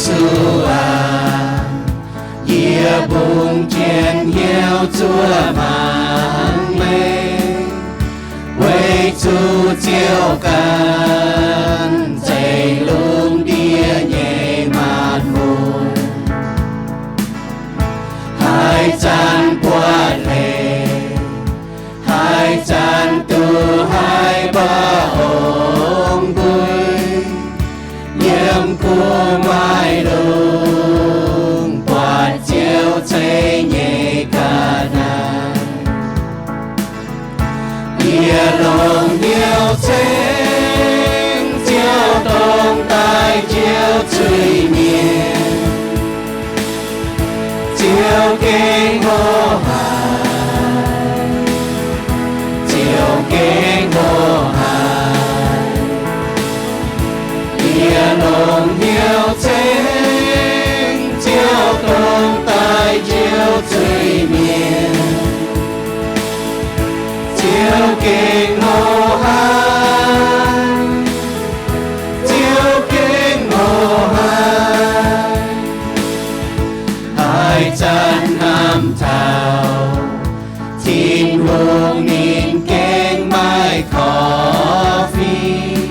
Yesu aac, yie mbungv jienv hnyouv zuov mangc meih, weic zuqc Ziouv ganh zeix lungh ndiev nyei maanc muotc. Haaix zanc buatc hleix, haaix zanc duqv haiz mbuo ong-mbui, yiem gu'nyuoz maaih lungh buatc Ziouv ceix nyei ga'naaiv. Yie longc hnyouv ceng Ziouv dongh daaih Ziouv zuiz-mienh. Ziouv gengh hlo haic, Ziouv gengh hlo haic. Yie longc hnyouv ceng Ziouv dongh daaih Ziouv zuiz-mienh. Ziouv gengh hlo haic, Ziouv gengh hlo haic. Haaix zanc hnamv taux Tin-Hungh, ninh gengh maaih korv-fingx.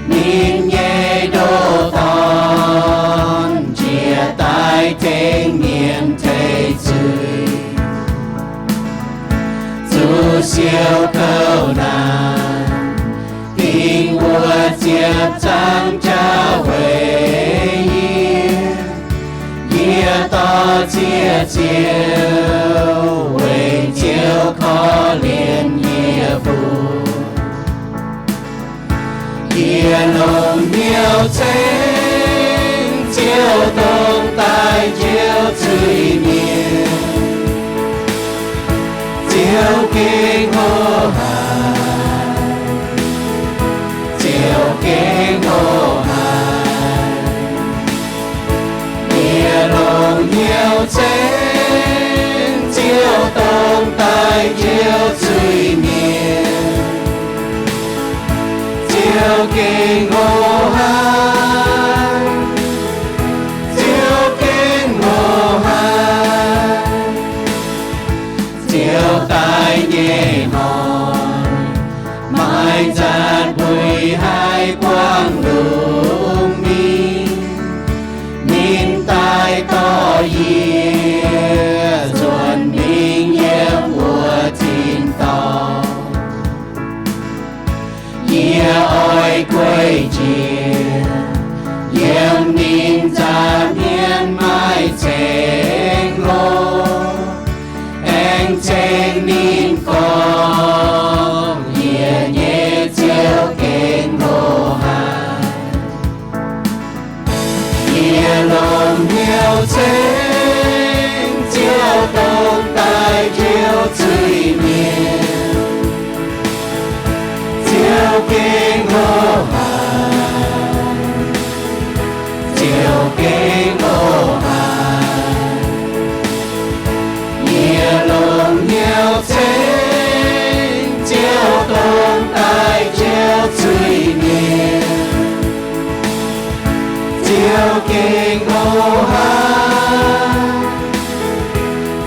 Ninh nyei ndoh dorn njiec daaih tengx mienh teix zuiz. Zuqc siou kouv naanc, dingc wuov ziepc zaangc jauv weic yie. Yie dorh ziex Ziouv, weic Ziouv korv-lienh yie mbuo. Yie longc hnyouv ceng Ziouv dongh daaih Ziouv zuiz-mienh. Ziouv gengh hlo haic, Ziouv gengh hlo haic. Yie longc hnyouv ceng Ziouv dongh daaih Ziouv zuiz-mienh. Ziouv gengh hlo haic, Ziouv gengh hlo haic. Ziouv daaih nyei hnoi, maaih nzatc mbuo haih buangh lungh mingh. Ninh daaih dorh yie nzuonx mingh yiem wuov tin-dorngh. Yie oix gueiv njiec yiem ninh nza'hmien maaih ceng-hlo, aengx ceng ninh gorngv, Yie nyei Ziouv gengh hlo haic. Yie longc hnyouv ceng Ziouv dongh daaih Ziouv zuiz-mienh. Ziouv gengh hlo haic, Ziouv gengh hlo haic. Yie longc hnyouv ceng Ziouv dongh daaih Ziouv zuiz-mienh. Ziouv gengh hlo haic,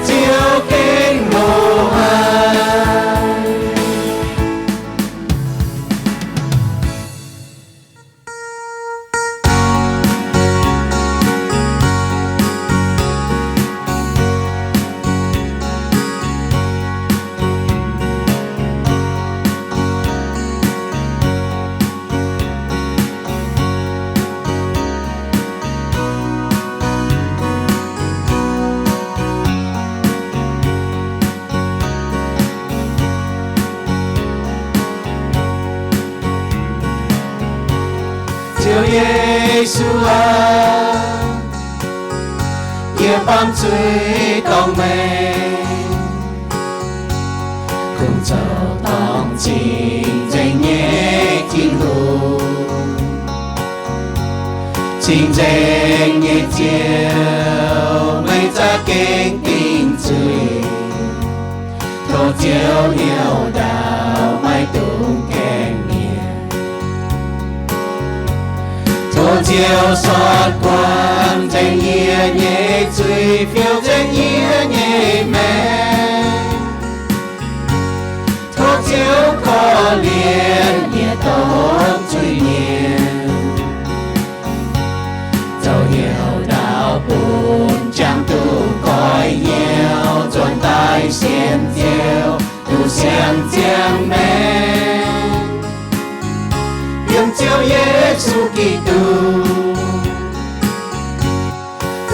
Ziouv gengh hlo haic. Ziouv Yesu aac, yie baamh zuiz dorngc meih, kungx zoux dorngc cing-nzengc nyei Tin-Hungh. Cing-nzengc nyei Ziouv, meih za'gengh dingc zuiz. Tov Ziouv hnyouv ndaauv, maiv dungx gaengh mienh. Tov Ziouv Ziouv sortv guangc nzengc yie nyei zuiz, fiou nzengc yie nyei maengc. Tov Ziouv korv-lienh yie domh zuiz-mienh, zoux heuc ndau bun jangx duqv goiv hnyouv, nzuonx daaih sienx Ziouv, duqv siang-ziangh maengc. Yiem Ziouv Yesu Giduc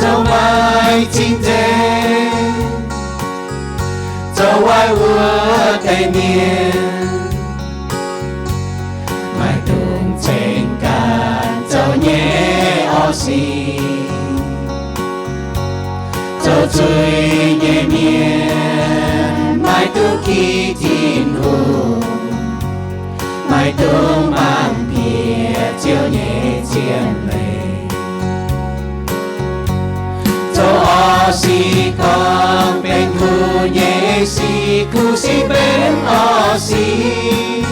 zoux maaih cing-nzengc, zoux waaic wuov deix mienh, maaih dungz ceng ganh zoux nyei orv sic. Zoux zuiz nyei mienh maiv dungx ki Tin-Hungh, maiv dungx mangc piex Ziouv nyei zien leiz. Zoux orv sic gorngv benx kuv nyei sic, kuv sic benx orv sic.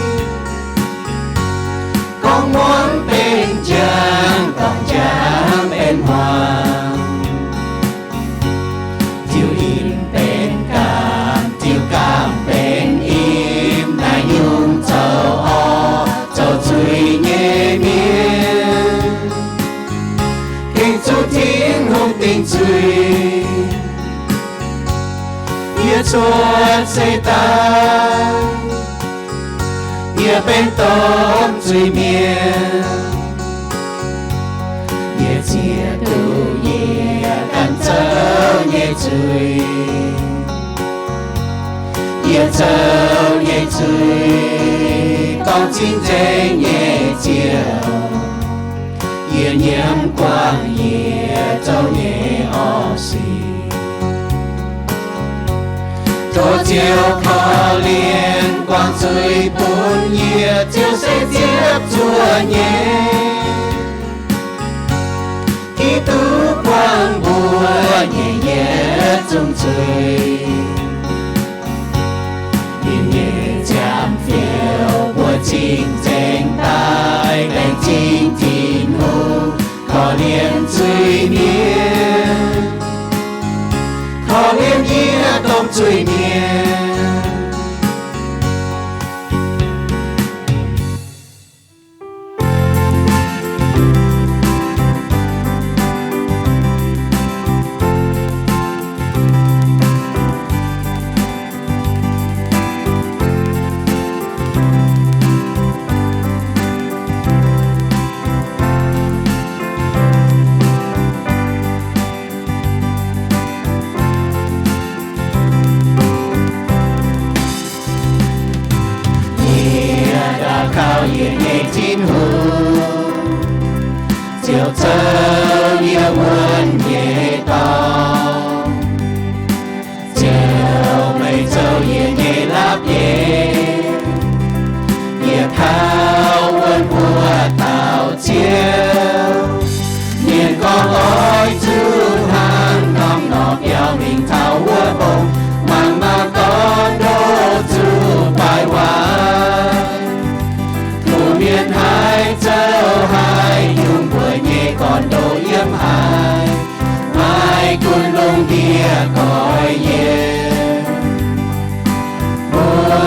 Gorngv muangx benx njang, gorngv njang benx hmuangx. Diuh im benx gaamv, diuh gaamv benx im, naaiv nyungc zoux orv, zoux zuiz nyei mienh, gengh zuqc Tin-Hungh dingc zuiz. Yie cuotv seix daaih, yie benx domh zuiz-mienh. Yie ziex duqv yie ganh zoux nyei zuiz. Yie zoux nyei zuiz gorngv cing-nzengc nyei Ziouv. Yie nyiemv guangc yie zoux nyei orv sic. Tov Ziouv korv-lienh guangc zuiz bun yie. Ziouv se ziepc zuoqv nyei, Giduc guangc mbuo nyei yietc zungv zuiz. Ninh nyei ziangh fioux mbuo cing-nzengc daaih laengz zingh Tin-Hungh, korv-lienh zuiz-mienh, korv-lienh yie domh zuiz-mienh. Yie daux gaux yie nyei Tin-Hungh, Ziouv zoux yie wuonv nyei dorngx. Ziouv, meih zoux yie nyei lapv ndeic, yie kaux wuonv mbuo dauh Ziouv. Mienh gorngv oix zuqc hnangv norm norqc biauv mingh taux wuov mbong, mangc maah gorn ndoqv zuqc baaix waaic. Kuv mienh haih zoux haaix nyungc mbuox nyei gorn-ndoqv yiem haaix? Maaih gunv lungh ndiev goiv yiem, mbuo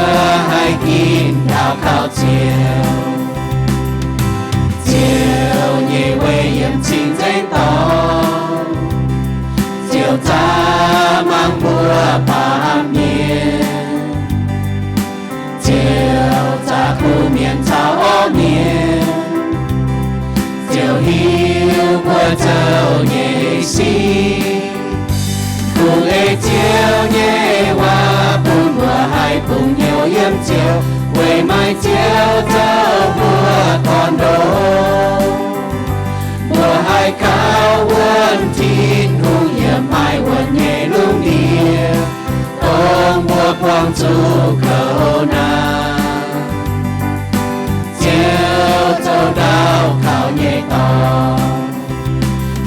haih ginv daux gaux Ziouv. Ziouv nyei weic yiem cing-nzengc dorngx, Ziouv zaqc mangc mbuo baamh mienh. Ziouv zaqc kuv mienh caux orv mienh. Ziouv hiuv mbuo zoux nyei sic. Kungx ei Ziouv nyei waac bun mbuo haih bungx hnyouv yiem Ziouv, weic maaih Ziouv zoux mbuo gorn-ndoqv. Mbuo haih kaux wuonv Tin-Hungh yiem maaih wuonv nyei lungh ndiev, dongh mbuo buangh zuqc kouv naaic. Ziouv zoux ndau kaux nyei dorngx.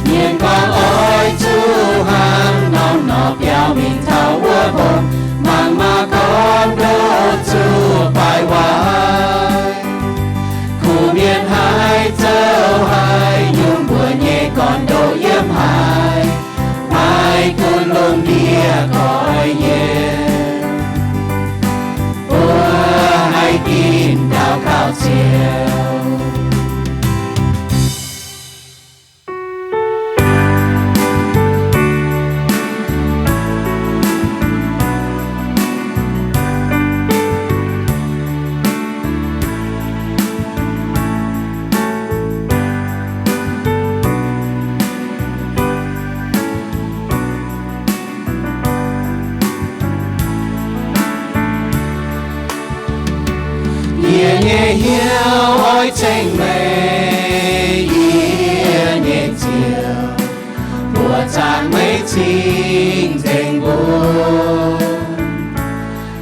Mienh gorngv oix zuqc hnangv norm norqc biauv mingh taux wuov mbong, mangc maah gorn ndoqv zuqc baaix waaic. Kuv mienh haih zoux haaix nyungc Hnyouv oix ceng meih, yie nyei Ziouv, buoqc zaangc meih cing-nzengc mbuo.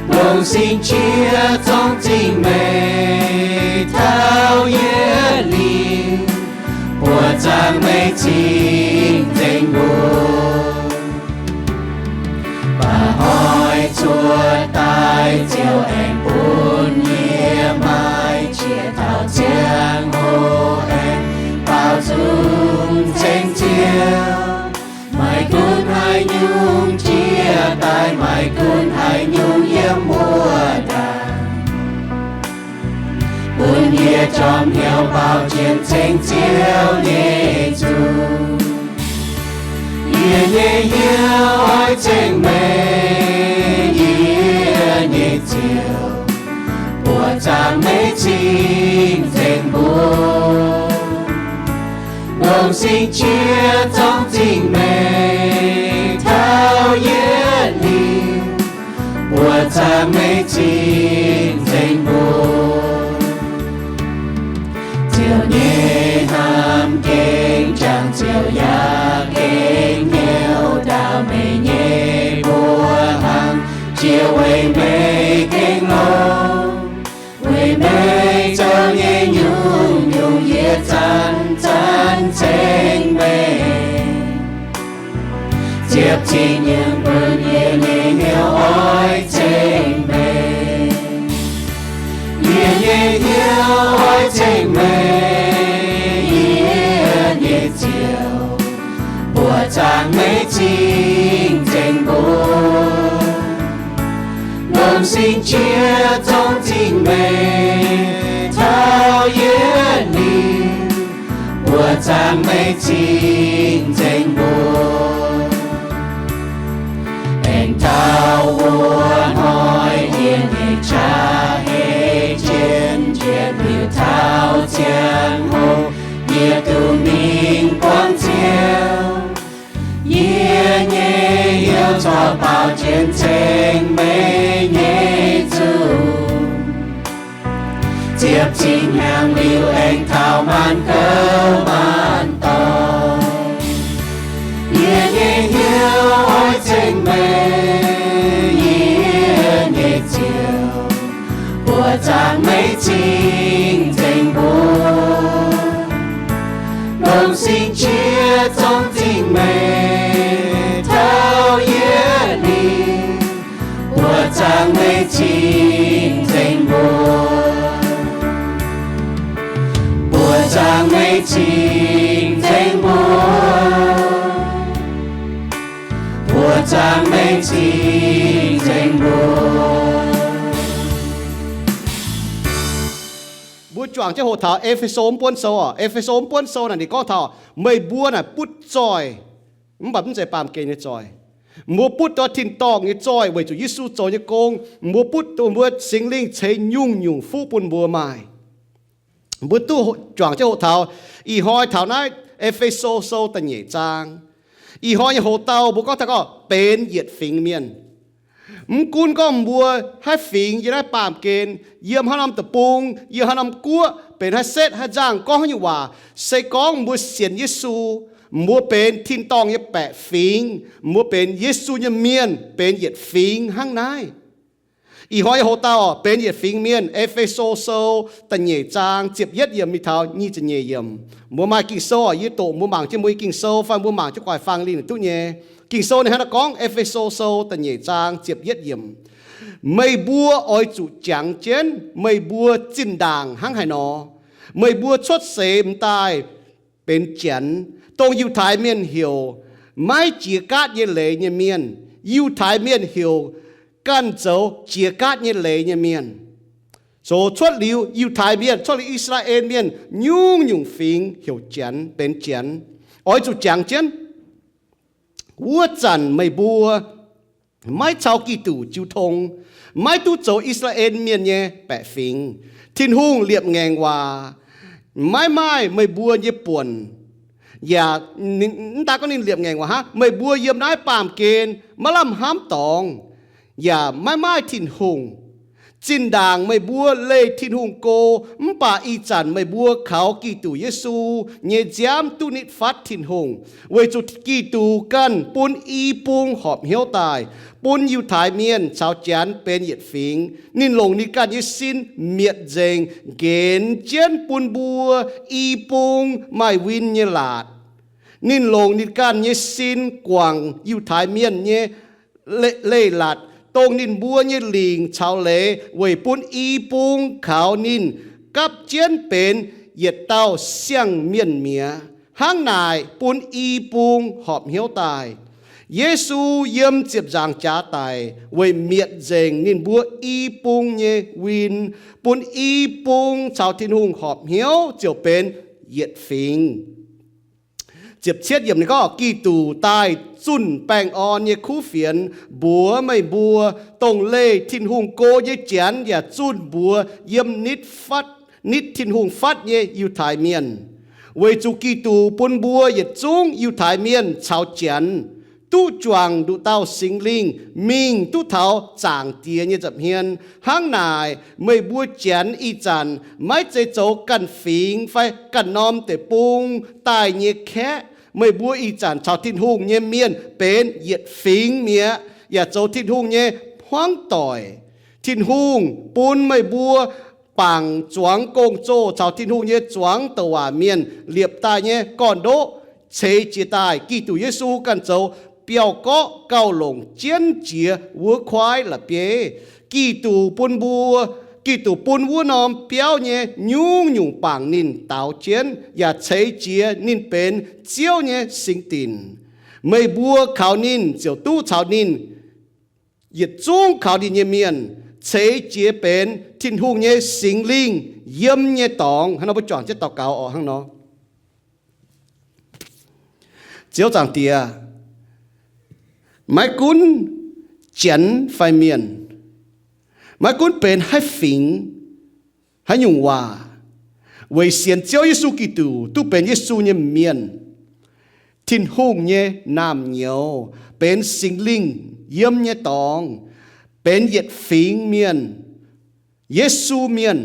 Longc sing qiex zorngv zingh meih taux yietc liuz, buoqc zaangc meih cing-nzengc mbuo. Mba'hnoi cuotv daaih Ziouv aengx bun yie maaih qiex taux ziangh hoc aengx baaux nzung ceng Ziouv. Maaih gunv haaix nyungc jiex daaih, maaih gunv haaix nyungc yiem wuov ndaangc, bun yie jorm hnyouv baaux jienv ceng Ziouv nyei zuiz. Yie nyei hnyouv oix ceng meih, yie nyei Ziouv, buoqc zaangc meih cing-nzengc mbuo. Longc sing qiex zorngv zingh meih taux yietc liuz, buoqc zaangc meih cing-nzengc mbuo. Ziouv nyei hnamv gengh jangx, Ziouv yaac gengh hnyouv ndaauv, meih nyei mbuoqc hlang jiex weic meih gengh longx. Weic meih zoux nyei nyungc-nyungc yie zanc-zanc ceng meih. Ziepc zingh nyanc mbuo, yie nyei hnyouv oix ceng meih. Yie nyei hnyouv oix ceng meih, yie nyei Ziouv, buoqc zaangc meih cing-nzengc mbuo. Longc sing qiex zorngv zingh meih taux yietc liuz, buoqc zaangc meih cing-nzengc mbuo. Aengx taux wuov hnoi yie nyei qaqv hei jienv njiec liuz, taux ziangh hoc yie duqv mingh buangv Ziouv. Yie nyei hnyouv corc baaux jienv ceng meih nyei zuiz. Ziepc zingh hnyangx liuz aengx taux maanc gouv maanc dorngx, yie nyei hnyouv oix ceng meih, yie nyei Ziouv, buoqc zaangc meih cing-nzengc mbuo. Longc sing qiex zorngv zingh meih taux yietc liuz, buoqc zaangc meih cing-nzengc mbuo. Buoqc zaangc meih cing-nzengc mbuo. Buoqc zaangc meih cing-nzengc mbuo. Mbuo juangc jienv hoqc taux E^fe^so mv buonv sou oc. E^fe^so mv buonv sou naaic ninh gorngv taux meih mbuo naaic butv zoih, mv baac mv zeiz baamh gen nyei zoih. Mbuo butv dongh tin-dorngh nyei zoih weic zuqc Yesu zoux nyei gong. Mbuo butv dongh mbuo Singx Lingh ceix nyungc-nyungc fuqv bun mbuo maaih. Mbuo duqv juangc jienv hoqc taux ih hnoi taux naaiv E^fe^so sou da'nyeic zaang. Ih hnoi nyei hoc-dauh mbuo gorngv taux gorngv benx yietc fingx mienh. Mv gunv gorngv mbuo haaix fingx yiem naaiv baamh gen, yiem haaix norm deic-bung, yiem haaix norm guoqv, benx haaix setv haaix nzangh, gorngv haaix nyungc waac, se gorngv mbuo sienx Yesu, mbuo benx tin-dorngh nyei baeqc fingx, mbuo benx Yesu nyei mienh, benx yietc fingx hnangv naaiv. Ih hnoi nyei hoc-dauh benx yietc fingx mienh. E^fe^so sou da'nyeic zaang ziepc yietv yiemc mingh taux nyic ziepc nyeic yiemc. Mbuo maaih Ging-Sou oc, yie doqc mbuo mangc jienv mbuo nyei Ging-Sou fai mbuo mangc jienv guaax fang lingh ninh duqv nyei. Ging-Sou ninh hnangv naaiv gorngv, E^fe^so sou da'nyeic zaang ziepc yietv yiemc. Meih mbuo oix zuqc jangx jienv meih mbuo zinh ndaangc hnangv haaix nor. Meih mbuo cuotv seix m'daaih benx Janx, dongh Yiutai Mienh heuc maiv jiex gaatv nyei leiz nyei mienh. Yiutai Mienh heuc ganh zoux jiex gaatv nyei leiz nyei mienh. Zoux cuotv liuz Yiutai Mienh, cuotv liuz I^saa^laa^en Mienh, nyungc-nyungc fingx heuc Janx, benx Janx. Oix zuqc jangx jienv. Wuov zanc meih mbuo maiv cau Giduc jiu tong, maiv duqv zoux I^saa^laa^en Mienh nyei baeqc fingx. Tin-Hungh liepc ngaengc waac maiv maaih meih mbuo nyei buonc. Yaac mv daaih gorngv ninh liepc ngaengc waac hnangv, meih mbuo yiem naaiv baamh gen maiv lamh hnamv dorngx, yaac maiv maaih Tin-Hungh. Zinh ndaangc meih mbuo leih Tin-Hungh go, mv baac ih zanc meih mbuo kaux Giduc Yesu nyei nziaamv duqv nitv fatv Tin-Hungh, weic zuqc Giduc ganh bun i bung horpc hnyouv daaih, bun Yiutai Mienh caux Janx benx yietc fingx. Ninh longc ninh ganh nyei sin mietc nzengc nqenx jienv bun mbuo i bung maaih win nyei laatc. Ninh longc ninh ganh nyei sin guangc Yiutai Mienh nyei leiz-latc, dongh ninh mbuo nyei lingc caux leiz, weic bun i bung kaux ninh gapv jienv benx yietc dauh siang-mienh mi'aqv. Hnangv naaic bun i bung horpc hnyouv daaih. Yesu yiem ziepc nzaangc jaax daic weic mietc nzengc ninh mbuo i bung nyei win, bun i bung caux Tin-Hungh horpc hnyouv ziouc benx yietc fingx. Ziepc cietv yiemc ninh gorngv, Giduc daaih zunh baengh orn nyei kuv fienx mbuox meih mbuo, dongh leih Tin-Hungh go nyei Janx yaac zunh mbuox yiem nitv fatv, nitv Tin-Hungh fatv nyei Yiutai Mienh. Weic zuqc Giduc bun mbuo yietc zungv Yiutai Mienh caux Janx duqv juangc nduqc dauh Singx Lingh mingh duqv taux Zaangc Diex nyei nza'hmien. Hnangv naaic, meih mbuo Janx ih zanc maiv zeiz zoux ganh fingx fai ganh norm deic-bung daaih nyei kaeqv. Meih mbuo ih zanc caux Tin-Hungh nyei mienh benx yietc fingx mi'aqv, yaac zoux Tin-Hungh nyei hmuangv doic. Tin-Hungh bun meih mbuo bangc zuangx gong-zoh caux Tin-Hungh nyei zuangx douc waac mienh liepc daaih nyei gorn-ndoqv ceix jiez daaih. Giduc Yesu ganh zoux biauv-gorqv gauh longc jienv jiex wuov kuaaiv la'bieiv. Giduc bun mbuo, Giduc bun wuov norm biauv nyei nyungc-nyungc bangc ninh daaux jienv yaac ceix jiez ninh benx Ziouv nyei singx dinc. Meih mbuo kaux ninh ziouc duqv caux ninh, yietc zungv kaux ninh nyei mienh, ceix jiez benx Tin-Hungh nyei Singx Lingh yiem nyei dorngx. Hnangv nor mbuo juangc jienv daux gaux orqc. Hnangv nor, Ziouv Zaangc Diex, maiv gunv Janx fai Mienh, maiv gunv benx haaix fingx, haaix nyungc waac, weic sienx Ziouv Yesu Giduc duqv benx Yesu nyei mienh, Tin-Hungh nyei naamh nyouz, benx Singx Lingh yiem nyei dorngx, benx yietc fingx mienh, Yesu mienh,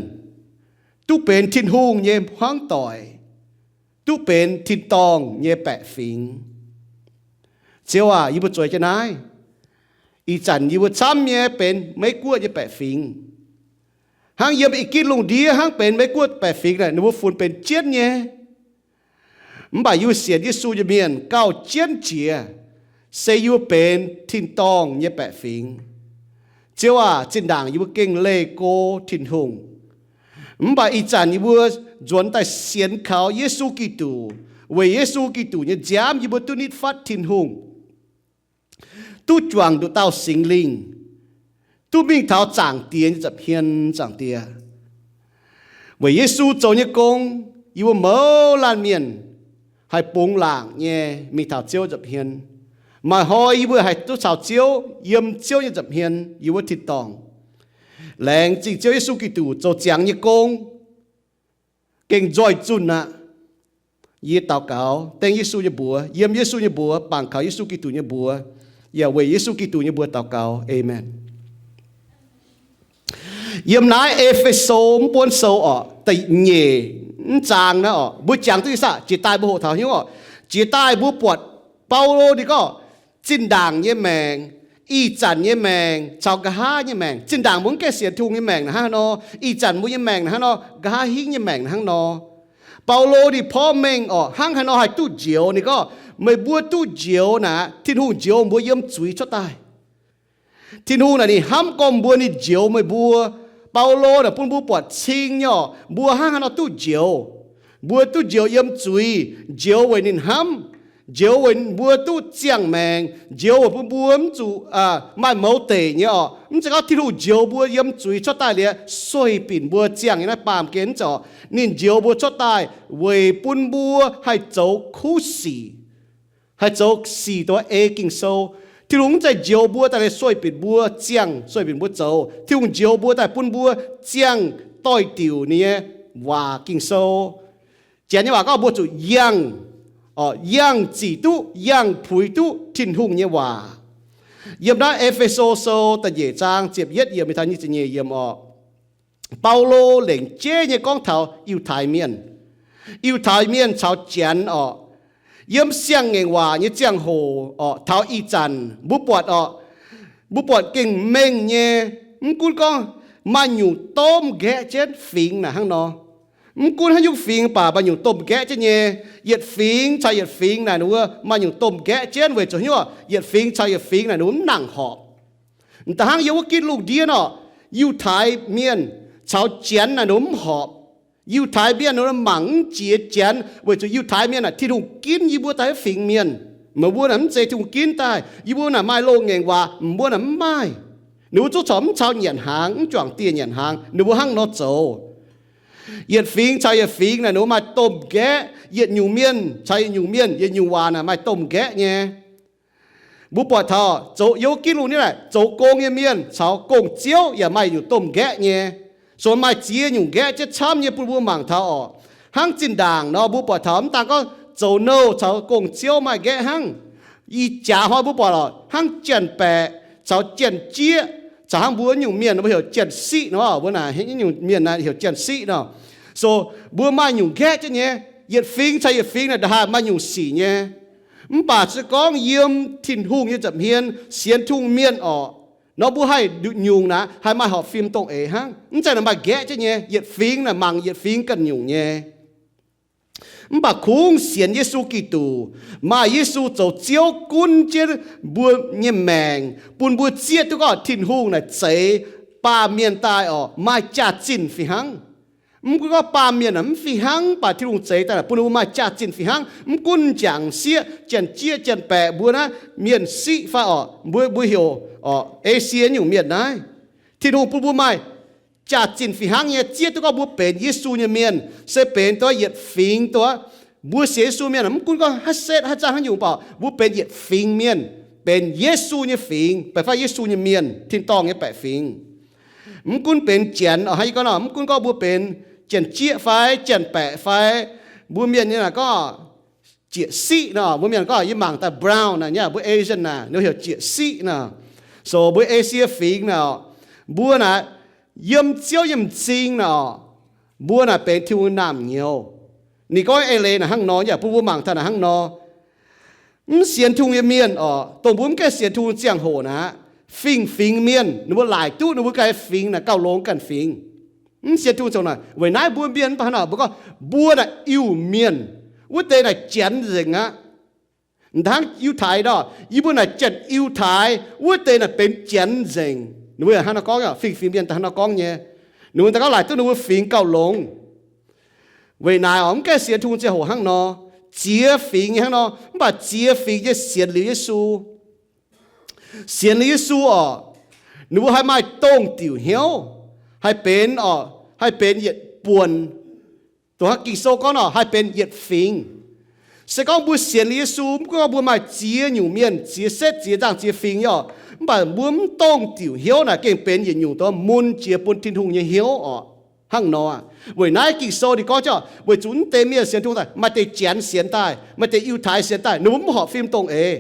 duqv benx Tin-Hungh nyei hmuangv doic, duqv benx tin-dorngh nyei baeqc fingx. Ziouv aac, yie mbuo zueiz jienv naaiv. Ih zanc yie mbuo camv nyei benx Meiv Guoqv nyei baeqc fingx. Hnangv yiem Iu^gitv lungh ndiev hnangv benx Meiv Guoqv baeqc fingx naaic, ninh mbuo funx benx jienv nyei. Mv baac yie mbuo sienx Yesu nyei mienh gauh jienv jiex, se yie mbuo benx tin-dorngh nyei baeqc fingx. Ziouv aac, zinh ndaangc yie mbuo gengh leih go Tin-Hungh. Mv baac ih zanc yie mbuo nzuonx daaih sienx kaux Yesu Giduc, weic Yesu Giduc nyei nziaamv yie mbuo duqv nitv fatv Tin-Hungh, duqv juangc nduqc dauh Singx Lingh, duqv mingh taux Zaangc Diex nyei nza'hmien. Zaangc Diex, weic Yesu zoux nyei gong, yie mbuo mouz laanh mienh haih bungx laangc nyei mingh taux Ziouv nza'hmien. Maaih hnoi yie mbuo haih duqv caux Ziouv yiem Ziouv nyei nza'hmien, yiem wuov tin-dorngh. Laengz zingh Ziouv Yesu Giduc zoux ziangx nyei gong, gengh nzoih zunh aqv. Yie daux gaux dengv Yesu nyei mbuox, yiem Yesu nyei mbuox, bangc kaux Yesu Giduc nyei mbuox, yaac weic Yesu Giduc nyei mbuox daux gaux. Aamen. Yiem naaiv E^fe^so mv buonv sou orqc, da'nyeic mv zaang naaiv orqc, mbuo jangx duqv ih zanc jiex daaih mbuo hoqc taux hnyouv orqc. Jiex daaih mbuo buatc Baulo ninh gorngv zinh ndaangc nyei maengc, ih zanc nyei maengc caux nqa'haav nyei maengc. Zinh ndaangc mbuo mv gaengh sienx Tin-Hungh nyei maengc naaic hnangv haaix nor, ih zanc mbuo nyei maengc naaic hnangv nor, nqa'haav hingv nyei maengc naaic hnangv nor. Baulo ninh porv mengh orqc, hnangv haaix nor haih duqv njoux. Ninh gorngv, meih mbuo duqv njoux naaic, Tin-Hungh njoux mbuo yiem zuiz cuotv daaih. Tin-Hungh naaic ninh hnamv gorngv mbuo ninh njoux meih mbuo. Baulo naaic bun mbuo buatc cing nyei orqc, mbuo hnangv haaix nor duqv njoux. Mbuo duqv njoux yiem zuiz, njoux weic ninh hnamv, njoux weic mbuo duqv ziangh maengc, njoux weic bun mbuo mv zuqc maaih mouz deic nyei orqc. Mv zeiz gorngv Tin-Hungh njoux mbuo yiem zuiz cuotv daaih liuz sueih binc mbuo ziangh nyei naaiv baamh gen, mv zeiz orqc. Ninh njoux mbuo cuotv daaih weic bun mbuo haih zoux kuv sic, haih zoux sic dongh ei Ging-Sou. Tin-Hungh mv zeiz njoux mbuo daaih liuz sueih binc mbuo ziangh, sueih binc mbuo zoux. Tin-Hungh njoux mbuo daaih bun mbuo ziangh doix-diuc ninh nyei waac Ging-Sou. Janx nyei waac gorngv mbuo zuqc yangh, yangh zic duqv, yangh puix duqv Tin-Hungh nyei waac. Yiem naaiv E^fe^so Sou da'nyeic zaang ziepc yietv yiemc mingh taux nyic ziepc nyeic yiemc orqc. Baulo lengc jeiv nyei gorngv taux Yiutai Mienh. Yiutai Mienh caux Janx orqc, yiem Siang-Ngaengc Waac nyei ziangh hoc orqc, taux ih zanc mbuo buatc orqc, mbuo buatc gengh mengh nyei. Mv gunv gorngv maaih nyungc domh nqaeqv jienv fingx naaic hnangv nor. Mv gunv haaix nyungc fingx baac maaih nyungc domh nqaeqv jienv nyei. Yietc fingx caux yietc fingx naaic ninh mbuo maaih nyungc domh nqaeqv jienv weic zuqc haaix nyungc, yietc fingx caux yietc fingx naaic ninh mbuo mv nangc horpc. M'daaih hnangv yiem wuov gitv lungh ndiev orqc, Yiutai Mienh caux Janx naaic ninh mbuo mv horpc. Yiutai Mienh ninh mbuo mangc mv jiex Janx weic zuqc Yiutai Mienh naaic Tin-Hungh ginv yie mbuo daaih fingx mienh. Meih mbuo naaic mv zeiz Tin-Hungh ginv daaih, yie mbuo naaic maaih loz-ngaengc waac, mbuo naaic mv maaih. Ninh mbuo zungv corc mv caux nyanc hnaangx, mv juangc dieh nyanc hnaangx, ninh mbuo hnangv nor zoux. Yietc fingx caux yietc fingx naaic ninh mbuo maaih domh nqaeqv, yietc nyungc mienh caux yietc nyungc mienh, yietc nyungc waac naaic maaih domh nqaeqv nyei. Mbuo buatc taux zoux yiem wuov gitv lungh ndiev naaic zoux gong nyei mienh caux gong-ziouv yaac maaih yietc nyungc domh nqaeqv nyei. So maaih ziex nyungc nqaeqv jienv camv nyei bun mbuo mangc taux orqc. Hnangv zinh ndaangc nor mbuo buatc taux mv daan gorngv zoux nouh caux gong-ziouv maaih nqaeqv hnangv. Ih jaax hnoi mbuo buatc orqc, hnangv janx-baeqc caux janx-jieqv caux hnangv mbuo nyungc mienh mbuo heuc janx-siqv nor, mbuo naaic nyungc mienh naaic heuc janx-siqv nor. So mbuo maaih nyungc nqaeqv jienv nyei, yietc fingx caux yietc fingx naaic ndongc haaix maaih nyungc sic nyei. Mv baac se gorngv yiem Tin-Hungh nyei nza'hmien sienx Tin-Hungh mienh orqc, nor mbuo haih nduqc nyungc naaic haih maaih horpc fim dongh eix hnangv. Mv zeiz naaic maaih nqaeqv jienv nyei, yietc fingx naaic mangc yietc fingx ganh nyungc nyei. Mv baac kungx sienx Yesu Giduc, maaih Yesu zoux Ziouv gunv jienv mbuo nyei maengc, bun mbuo zieqv duqv gorngv Tin-Hungh naaic zeix baamh mienh daaih orqc, maaih jaax-zinh fih hnangv. Mv gunv gorngv baamh mienh naaic mv fih hnangv, mv baac Tin-Hungh zeix daaih naaic bun mbuo maaih jaax-zinh fih hnangv. Mv gunv m'jangc m'sieqv, janx-jieqv janx-baeqc, mbuo naaiv mienh siqv fai orqc, mbuo, mbuo heuc orqc, Esie nyungc mienh naaiv. Tin-Hungh bun mbuo maaih jaax-zinh fih hnangv nyei, zieqv duqv gorngv mbuo benx Yesu nyei mienh, se benx duqv yietc fingx duqv. Mbuo sienx Yesu mienh mv gunv gorngv haaix setv haaix zanc haaix nyungc baac mbuo benx yietc fingx mienh, benx Yesu nyei fingx, baeqc fai Yesu nyei mienh, tin-dorngh nyei baeqc fingx. Mv gunv benx janx orqc, hnangv yie gorngv nor, mv gunv gorngv mbuo benx janx-jieqv fai janx-baeqc fai mbuo mienh nyei naaic gorngv jieqv siqv nor, mbuo mienh gorngv yie mangc daaih brown naaic nyei, mbuo Asian naaic ninh heuc jieqv siqv nor. So mbuo Esie fingx naaic, mbuo naaic yiem Ziouv nyei m'zing naaic orqc, mbuo naaic benx Tin-Hungh naamh nyouz. Ninh gorngv eix leiz naaic hnangv nor, yaac bun mbuo mangc taux naaic hnangv nor. Mv sienx Tin-Hungh nyei mienh orqc, dongh mbuo mv gaengh sienx Tin-Hungh ziangh hoc naaic, fingx-fingx mienh ninh mbuo laaic duqv ninh mbuo ganh fingx naaic gauh longx ganh fingx. Mv sienx Tin-Hungh ziangh hoc naaic, weic naaiv mbuo mienh mv baac hnangv naaic, mbuo gorngv mbuo naaic Iu-Mienh, wuov deix naaic Janx nzengc aqv. Hnangv Yiutai nor, yie mbuo naaic Janx-Yiutai, wuov deix naaic benx Janx nzengc. Ninh mbuo hnangv nor gorngv, fingx-fingx mienh hnangv nor gorngv nyei. Ninh mbuo daaih gorngv laaic duqv ninh mbuo fingx gauh longx. Weic naaic orqc, mv gaengh sienx Tin-Hungh ziangh hoc hnangv nor, ziex fingx nyei hnangv nor, mv baac ziex fingx nyei sienx liuz Yesu, sienx liuz Yesu orqc, ninh mbuo haih maaih dongh diuc hnyouv, haih benx orqc, haih benx yietc buonc. Dongh hnangv Ging-Sou gorngv nor, haih benx yietc fingx. Se gorngv mbuo sienx liuz Yesu, mv gunv gorngv mbuo maaih ziex nyungc mienh, ziex setv, ziex nzangh, ziex fingx nyei orqc, mv baac mbuo mv dongh diuc hnyouv naaic gengh benx yietc nyungc doz mun jiex bun Tin-Hungh nyei hnyouv orqc. Hnangv nor, weic naaiv Ging-Sou ninh gorngv jienv, weic zuqc mv deix mienh sienx Tin-Hungh daaih, maaih deix Janx sienx daaih, maaih deix Yiutai sienx daaih, ninh mbuo mv horpc fim dongh eix.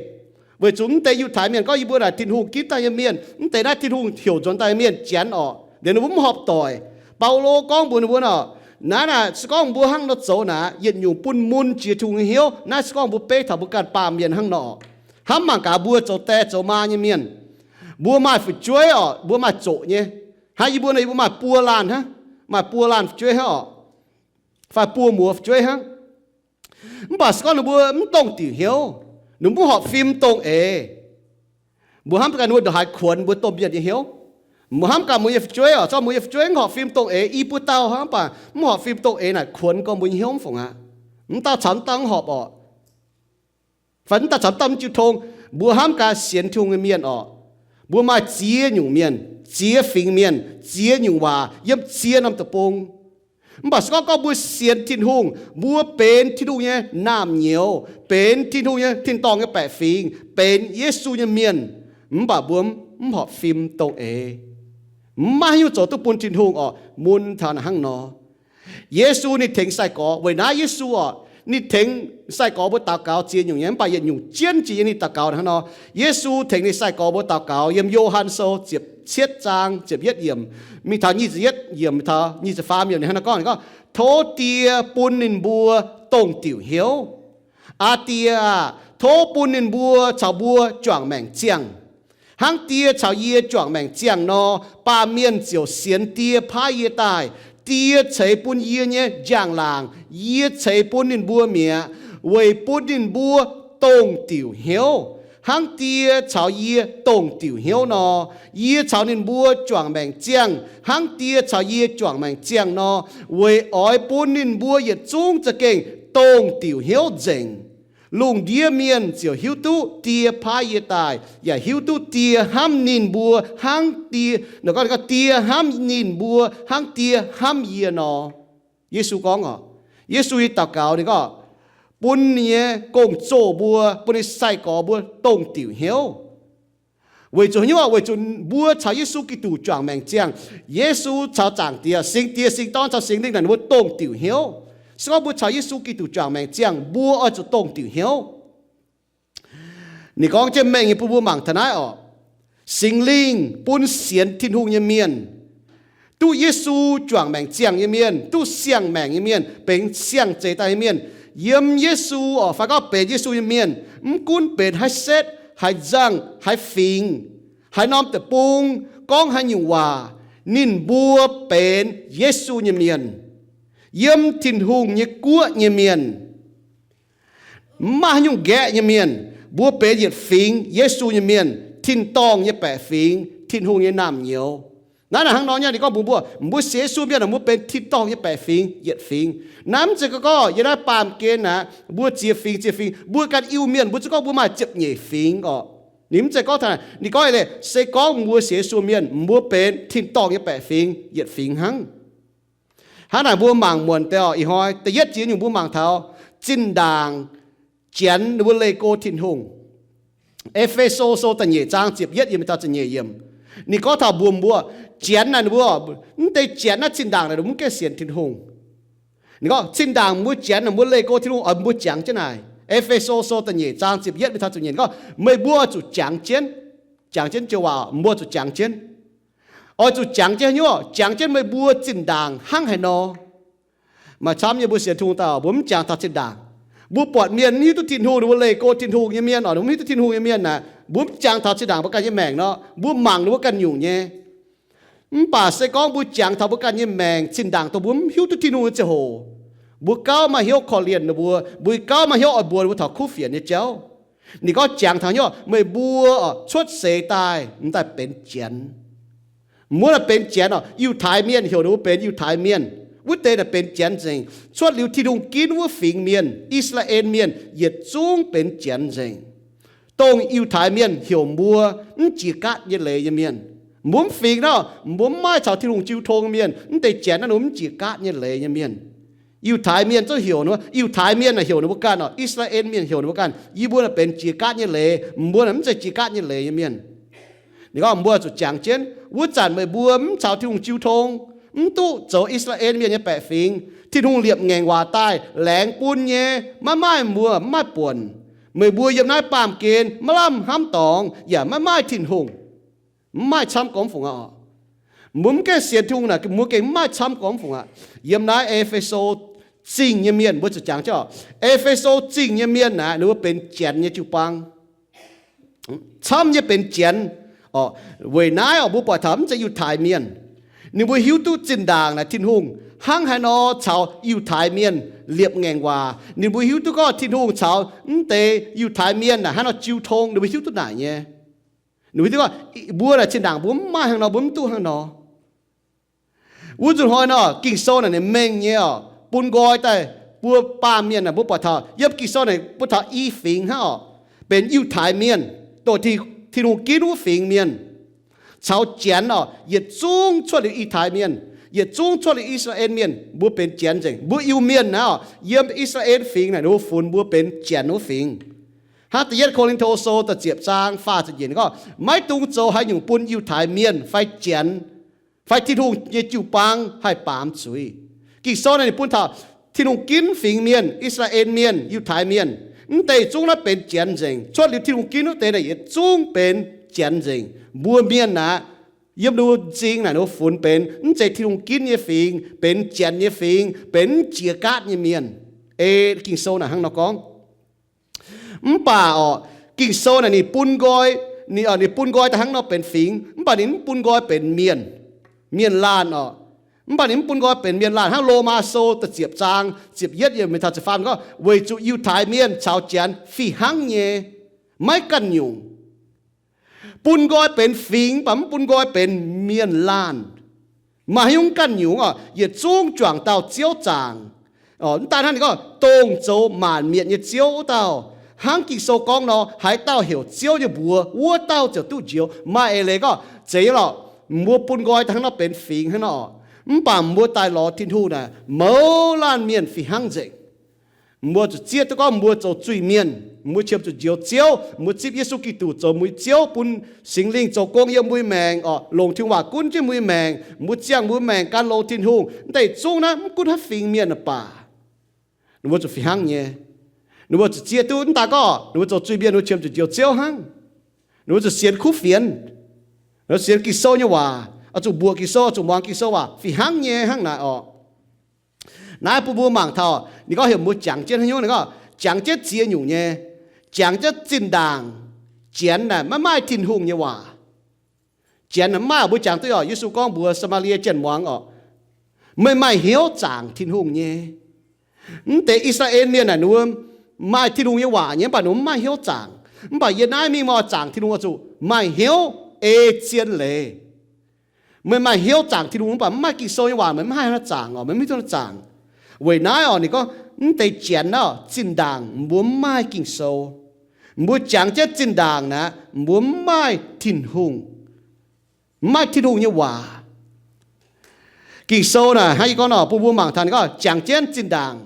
Weic zuqc mv deix Yiutai mienh gorngv yie mbuo naaic Tin-Hungh ginv daaih nyei mienh, mv deix naaiv Tin-Hungh heuc nzuonx daaih nyei mienh, Janx orqc, liuz ninh mbuo mv horpc doic. Baulo gorngv mbuox ninh mbuo nor, naaiv naaic se gorngv mbuo hnangv nor zoux naaic, yietc nyungc bun mun jiex Tin-Hungh nyei hnyouv. Naaiv se gorngv mbuo beiv taux mbuo ganh baamh mienh hnangv nor. Hnamv mangc gaax mbuo zoux die zoux maa nyei mienh, mbuo maaih fu'jueiv orqc, mbuo maaih zoqc nyei. Hnangv yie mbuo nor, yie mbuo maaih buo laanh hnangv, maaih buo laanh fu'jueiv hnangv orqc, fai buo muoz fu'jueiv hnangv. Mv baac se gorngv ninh mbuo mv dongh diuc hnyouv, ninh mbuo mv horpc fim dongh eix, mbuo hnamv gaax ninh mbuo ndongc haaix kuonx mbuo domh mienh nyei hnyouv. Mbuo hnamv gaax mbuo nyei fu'jueiv orqc, zorqv mbuo nyei fu'jueiv mv horpc fim dongh eix, i buo dauh hnangv, mv baac mv horpc fim dongh eix naaic kuonx gorngv mbuo nyei hnyouv mv fungc aqv. Mv dauh caux mv dauh mv horpc orqc, fai mv dauh caux mv dauh mv jiu tong. Mbuo hnamv gaax sienx Tin-Hungh nyei mienh orqc, mbuo maaih ziex nyungc mienh, ziex fingx mienh, ziex nyungc waac yiem ziex norm deic-bung. Mv baac se gorngv gorngv mbuo sienx Tin-Hungh, mbuo benx Tin-Hungh nyei naamh nyouz, benx Tin-Hungh nyei tin-dorngh nyei baeqc fingx, benx Yesu nyei mienh, mv baac mbuo mv horpc fim dongh eix. Mv maaih haaix nyungc zoux duqv bun Tin-Hungh orqc mun taux naaic hnangv nor. Yesu ninh tengx sai-gorx. Weic naaiv Yesu orqc, ninh tengx sai-gorx mbuo daux gaux ziex nyungc nyei, mv baac yietc nyungc jienv jiex yiem ninh daux gaux hnangv nor. Yesu tengx ninh sai-gorx mbuo daux gaux yiem Yo^han Sou ziepc cietv zaang ziepc yietv yiemc, mingh taux nyic ziepc yietv yiemc, mingh taux nyic ziepc faam yiemc, ninh hnangv naaiv gorngv, ninh gorngv, Tov Die bun ninh mbuo dongh diuc hnyouv. Aa Die aah! Tov bun ninh mbuo caux mbuo juangc maengc ziangh, hnangv Die caux yie juangc maengc ziangh nor. Baamh mienh ziouc sienx Die paaiv yie daaih. Die ceix bun yie nyei njang-laangc yie ceix bun ninh mbuo mi'aqv, weic bun ninh mbuo dongh diuc hnyouv, hnangv Die caux yie dongh diuc hnyouv nor. Yie caux ninh mbuo juangc maengc ziangh, hnangv Die caux yie juangc maengc ziangh nor, weic oix bun ninh mbuo yietc zungv za'gengh dongh diuc hnyouv nzengc. Lungh ndiev mienh ziouc hiuv duqv Die paaiv yie daaih, yaac hiuv duqv Die hnamv ninh mbuo hnangv Die, gorngv, Die hnamv ninh mbuo hnangv Die hnamv yie nor. Yesu gorngv oc, Yesu nyei daux gaux ninh gorngv, bun ninh nyei gong-zoh mbuo, bun ninh nyei sai-gorx mbuo dongh diuc hnyouv. Weic zuqc haaix nyungc? Weic zuqc mbuo caux Yesu Giduc juangc maengc ziangh. Yesu caux Zaangc Diex, Singx Diex, Singx Dorn caux Singx Lingh naaic ninh mbuo dongh diuc hnyouv. Se gorngv mbuo caux Yesu Giduc juangc maengc ziangh, mbuo oix zuqc dongh diuc hnyouv. Ninh gorngv jienv mengh nyei bun mbuo mangc taux naaiv oc. Singx Lingh bun sienx Tin-Hungh nyei mienh, duqv Yesu juangc maengc ziangh nyei mienh, duqv siang-maengc nyei mienh, benx siang-zeix daaih nyei mienh, yiem Yesu oc, fai gorngv benx Yesu nyei mienh, mv gunv benx haaix setv, haaix nzangc, haaix fingx, haaix norm deic-bung, gorngv haaix nyungc waac, ninh mbuo benx Yesu nyei mienh, yiem Tin-Hungh nyei guoqv nyei mienh. Mv maaih haaix nyungc nqaeqv nyei mienh. Mbuo benx yietc fingx Yesu nyei mienh, tin-dorngh nyei baeqc fingx, Tin-Hungh nyei naamh nyouz. Naaiv naaic hnangv nor nyei, ninh gorngv mbuox mbuo, mbuo sienx Yesu mienh, mbuo benx tin-dorngh nyei baeqc fingx, yietc fingx. Naaiv mv zeiz gorngv, gorngv yiem naaiv baamh gen aqv, mbuo ziex fingx, ziex fingx, mbuo ganh Iu-Mienh, mbuo zungv gorngv mbuo maaih ziepc nyeic fingx orqc. Ninh mv zeiz gorngv taux naaic. Ninh gorngv eix leiz, se gorngv mbuo sienx Yesu mienh, mbuo benx tin-dorngh nyei baeqc fingx, yietc fingx hnangv. Hnangv naaic mbuo mangc muonc deix oc. Ih hnoi da'yietv jiex nyungc mbuo mangc taux zinh ndaangc Janx ninh mbuo leih go Tin-Hungh. E^fe^so Sou da'nyeic zaang ziepc yietv yiemc mingh taux ziepc nyeic yiemc. Ninh gorngv taux mbuox mbuo, Janx naaic ninh mbuo, mv deix Janx naaiv zinh ndaangc naaic ninh mbuo mv gaengh sienx Tin-Hungh. Ninh gorngv zinh ndaangc mbuo Janx naaic mbuo leih go Tin-Hungh oix mbuo jangx jienv naaic. E^fe^so Sou da'nyeic zaang ziepc yietv mingh taux ziepc nyeic gorngv, meih mbuo oix zuqc jangx jienv. Jangx jienv joux waac, mbuo oix zuqc jangx jienv. Oix zuqc jangx jienv haaix nyungc? Jangx jienv meih mbuo zinh ndaangc hnangv haaix nor. Maaih camv nyei mbuo sienx Tin-Hungh daaih mbuo mv jangx taux zinh ndaangc. Mbuo buatc mienh mv hiuv duqv Tin-Hungh, ninh mbuo leih go Tin-Hungh nyei mienh oc, ninh mbuo mv hiuv duqv Tin-Hungh nyei mienh naaic, mbuo mv jangx taux zinh ndaangc mbuo ganh nyei maengc nor, mbuo mangc ninh mbuo ganh nyungc nyei. Mv baac se gorngv mbuo jangx taux mbuo ganh nyei maengc zinh ndaangc dongh mbuo mv hiuv duqv Tin-Hungh nyei ziangh hoc, mbuo gauh maaih hnyouv korv-lienh ninh mbuo, mbuo gauh maaih hnyouv oix mbuox ninh mbuo taux kuv fienx nyei jauv. Ninh gorngv jangx taux hnyouv, meih mbuo oc cuotv seix daaih m'daaih benx Janx. Mbuo naaic benx Janx oc. Yiutai Mienh heuc ninh mbuo benx Yiutai Mienh. Wuov deix naaic benx Janx nzengc. Cuotv liuz Tin-Hungh ginv wuov fingx mienh, I^saa^laa^en Mienh, yietc zungv benx Janx nzengc. Dongh Yiutai Mienh heuc mbuo mv jiex gaatv nyei leiz nyei mienh. Mbuo mv fingx nor, mbuo mv maaih caux Tin-Hungh jiu tong nyei mienh. Mv deix Janx naaiv ninh mbuo mv jiex gaatv nyei leiz nyei mienh. Yiutai Mienh zungv heuc ninh mbuo, Yiutai Mienh naaic heuc ninh mbuo ganh oc, I^saa^laa^en Mienh heuc ninh mbuo ganh, yie mbuo naaic benx jiex gaatv nyei leiz, mbuo naaic mv zeiz jiex gaatv nyei leiz nyei mienh. Ninh gorngv mbuo zuqc jangx jienv, wuov zanc meih mbuo mv caux Tin-Hungh jiu tong, mv duqv zoux I^saa^laa^en Mienh nyei baeqc fingx, Tin-Hungh liepc ngaengc waac daaih laengz bun nyei, maiv maaih mbuo mv maaih buonc. Meih mbuo yiem naaiv baamh gen maiv lamh hnamv dorngx yaac maiv maaih Tin-Hungh. Mv maaih camv gormx fungc aqv oc. Mbuo mv gaengh sienx Tin-Hungh naaic, mbuo gengh mv maaih camv gormx fungc aqv. Yiem naaiv E^fe^so Zingh nyei mienh, mbuo zuqc jangx jienv oc. E^fe^so Zingh nyei mienh naaic, ninh mbuo benx Janx nyei jiu-baang. Camv nyei benx Janx oc. Weic naaiv oc, mbuo buatc taux mv zeiz Yiutai Mienh. Ninh mbuo hiuv duqv zinh ndaangc naaic Tin-Hungh hnangv haaix nor caux Yiutai Mienh liepc ngaengc waac. Ninh mbuo hiuv duqv gorngv Tin-Hungh caux mv deix Yiutai Mienh naaic hnangv haaix nor jiu tong, ninh mbuo hiuv duqv naaic nyei. Ninh mbuo hiuv duqv gorngv mbuo naaic zinh ndaangc mbuo mv maaih hnangv nor, mbuo mv duqv hnangv nor. Wuov nzunc hnoi nor, Ging-Sou naaic ninh mengh nyei oc, bun nqoi daaih mbuo baamh mienh naaic mbuo buatc taux, yiem Ging-Sou naaic mbuo taux i fingx hnangv oc, benx Yiutai Mienh, dongh Tin-Hungh ginv wuov fingx mienh, caux Janx oc, yietc zungv cuotv liuz Yiutai Mienh, yietc zungv cuotv liuz I^saa^laa^en Mienh, mbuo benx Janx nzengc. Mbuo Iu-Mienh naaic oc, yiem I^saa^laa^en Fingx naaic ninh mbuo funx mbuo benx Janx wuov fingx. Hnangv da'yietv Ko^lin^to Sou da'ziepc zaang faah ziepc nyeic gorngv, maiv dungx zoux haaix nyungc bun Yiutai Mienh fai Janx fai Tin-Hungh nyei jiu-baang haih baamz zuiz. Ging-Sou naaic ninh bun taux Tin-Hungh ginv fingx mienh, I^saa^laa^en Mienh, Yiutai Mienh, mv deix zungv naaiv benx Janx nzengc. Cuotv liuz Tin-Hungh ginv wuov deix naaic yietc zungv benx Janx nzengc. Mbuo mienh aqv, Yiem ninh mbuo m'zing naaic ninh mbuo funx benx mv zeiz Tin-Hungh ginv nyei fingx, benx janx nyei fingx, benx mv jiex gaatv nyei mienh. Ei Ging-Sou naaic hnangv nor gorngv. Mv baac orqc, Ging-Sou naaic ninh bun nqoi, ninh, ninh bun nqoi daaih hnangv nor benx fingx, mv baac ninh mv bun nqoi benx mienh, mienh laanh orqc. Mv baac ninh mv bun nqoi benx mienh laanh hnangv Lomaa Sou da'ziepc zaang ziepc yietv yiemc taux ziepc faam gorngv, weic zuqc Yiutai Mienh caux janx fih hnangv nyei, maiv ganh nyungc. Bun nqoi benx fingx, mv baac mv bun nqoi benx mienh laanh. Maaih haaix nyungc ganh nyungc orqc, yietc zungv juangc dauh Ziouv zaangc. Mv daan hnangv, ninh gorngv dongh zoux maanc mietc nyei Ziouv wuov dauh, hnangv Ging-Sou gorngv nor, haaix dauh heuc Ziouv nyei mbuox, wuov dauh ziouc duqv njoux. Maaih eix leiz gorngv zeiz lorqc, mbuo bun nqoi daaih hnangv nor benx fingx hnangv nor, mv baac mbuo daaih lorz Tin-Hungh naaic, mouz laanh mienh fih hnangv nzengc. Mbuo zuqc zieqv duqv gorngv mbuo zoux zuiz-mienh, mbuo qiemx zuqc njoux Ziouv, mbuo zipv Yesu Giduc zoux mbuo nyei Ziouv, bun Singx Lingh zoux gong yiem mbuo nyei maengc orqc, longc Tin-Hungh waac gunv jienv mbuo nyei maengc, mbuo ziangh mbuo maengc gan longx Tin-Hungh. Mv deix zungv naaiv mv gunv haaix fingx mienh baac, ninh mbuo zuqc fih hnangv nyei. Ninh mbuo zuqc zieqv duqv mv daan gorngv ninh mbuo zoux zuiz-mienh, ninh mbuo qiemx zuqc njoux Ziouv hnangv. Ninh mbuo zuqc sienx kuv fienx, ninh mbuo sienx Ging-Sou nyei waac, oix zuqc mbuoqc Ging-Sou, oix zuqc muangx Ging-Sou waac fih hnangv nyei hnangv naaic orqc. Naaiv bun mbuo mangc taux ninh gorngv heuc mbuo jangx jienv haaix nyungc, ninh gorngv jangx jienv ziex nyungc nyei. Jangx jienv zinh ndaangc. Janx naaic maiv maaih Tin-Hungh nyei waac. Janx naaic mv maaih, mbuo jangx duqv orqc. Yesu gorngv mbuox Saa^maa^lie Janx-muangz orqc, meih maaih hnyouv zaangc Tin-Hungh nyei. Mv deix I^saa^laa^en Mienh naaic ninh mbuo maaih Tin-Hungh nyei waac nyei, mv baac ninh mbuo mv maaih hnyouv zaangc. Mv baac yie naaiv mingh mv oix zaangc Tin-Hungh oix zuqc maaih hnyouv ei zien leiz. Meih maaih hnyouv zaangc Tin-Hungh mv baac mv maaih Ging-Sou nyei waac, meih mv haih haaix nor zaangc orqc, meih mv hiuv duqv nor zaangc. Weic naaiv orqc, ninh gorngv mv deix janx naaiv orqc, zinh ndaangc mbuo mv maaih Ging-Sou. Mbuo jangx jienv zinh ndaangc naaic, mbuo mv maaih Tin-Hungh, mv maaih Tin-Hungh nyei waac. Ging-Sou naaic hnangv yie gorngv nor, bun mbuo mangc taux ninh gorngv jangx jienv zinh ndaangc,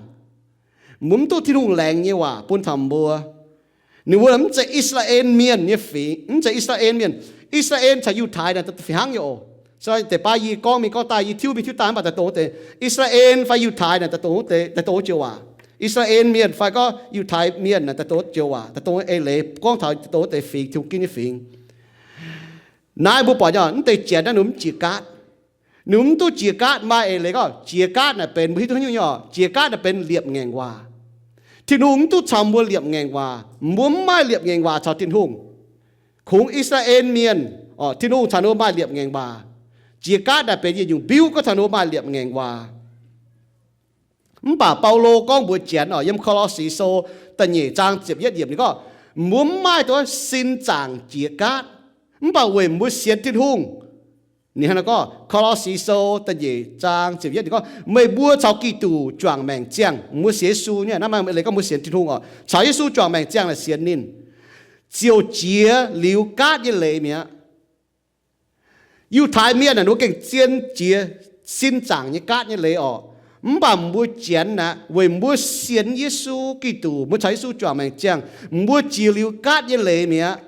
mbuo mv duqv Tin-Hungh laengz nyei waac bun taux mbuo. Ninh mbuo mv zeiz I^saa^laa^en Mienh nyei fingx, mv zeiz I^saa^laa^en Mienh. I^saa^laa^en caux Yiutai naaic fih hnangv nyei oc. Deix baav yie gorngv mingh gorngv daaih, yie tiuv mingh tiuv daaih, mv baac daaih dongh wuov deix I^saa^laa^en fai Yiutai naaic daaih dongh wuov deix, daaih dongh wuov joux waac. I^saa^laa^en Mienh fai gorngv Yiutai Mienh naaic daaih dongh wuov joux waac, daaih dongh wuov eix leiz gorngv taux dongh wuov deix fingx, Tin-Hungh ginv nyei fingx. Naaiv mbuo buatc nyei, mv deix janx naaiv ninh mv jiex gaatv. Ninh mv duqv jiex gaatv. Maaih eix leiz gorngv jiex gaatv naaic benx mbuo hiuv duqv haaix nyungc nyei orqc? Jiex gaatv naaic benx liepc ngaengc waac. Tin-Hungh mv duqv caux mbuo liepc ngaengc waac. Mbuo mv maaih liepc ngaengc waac caux Tin-Hungh. Kungx I^saa^laa^en Mienh orqc, Tin-Hungh caux ninh mbuo maaih liepc ngaengc waac. Jiex gaatv naaic benx yietc nyungc mbiuv gorngv caux ninh mbuo maaih liepc ngaengc waac. Mv baac Baulo gorngv mbuox janx orqc, yiem Ko^lo^si Sou da'nyeic zaang ziepc yietv yiemc ninh gorngv, mbuo mv maaih dongh sin zaangc jiex gaatv, mv baac weic mbuo sienx Tin-Hungh. Ninh hnangv naaiv gorngv, Ko^lo^si Sou da'nyeic zaang ziepc yietv ninh gorngv, meih mbuo caux Giduc juangc maengc ziangh, mbuo sienx Yesu nyei, naaiv maaih eix leiz gorngv mbuo sienx Tin-Hungh orqc, caux Yesu juangc maengc ziangh naaic sienx ninh, ziouc jiex liuz gaatv nyei leiz mi'aqv. Yiutai Mienh naaic ninh mbuo gengh zien jiex sin zaangc nyei gaatv nyei leiz orqc. Mv baac mbuo janx naaic, weic mbuo sienx Yesu Giduc, mbuo caux Yesu juangc maengc ziangh, mbuo jiex liuz gaatv nyei leiz mi'aqv.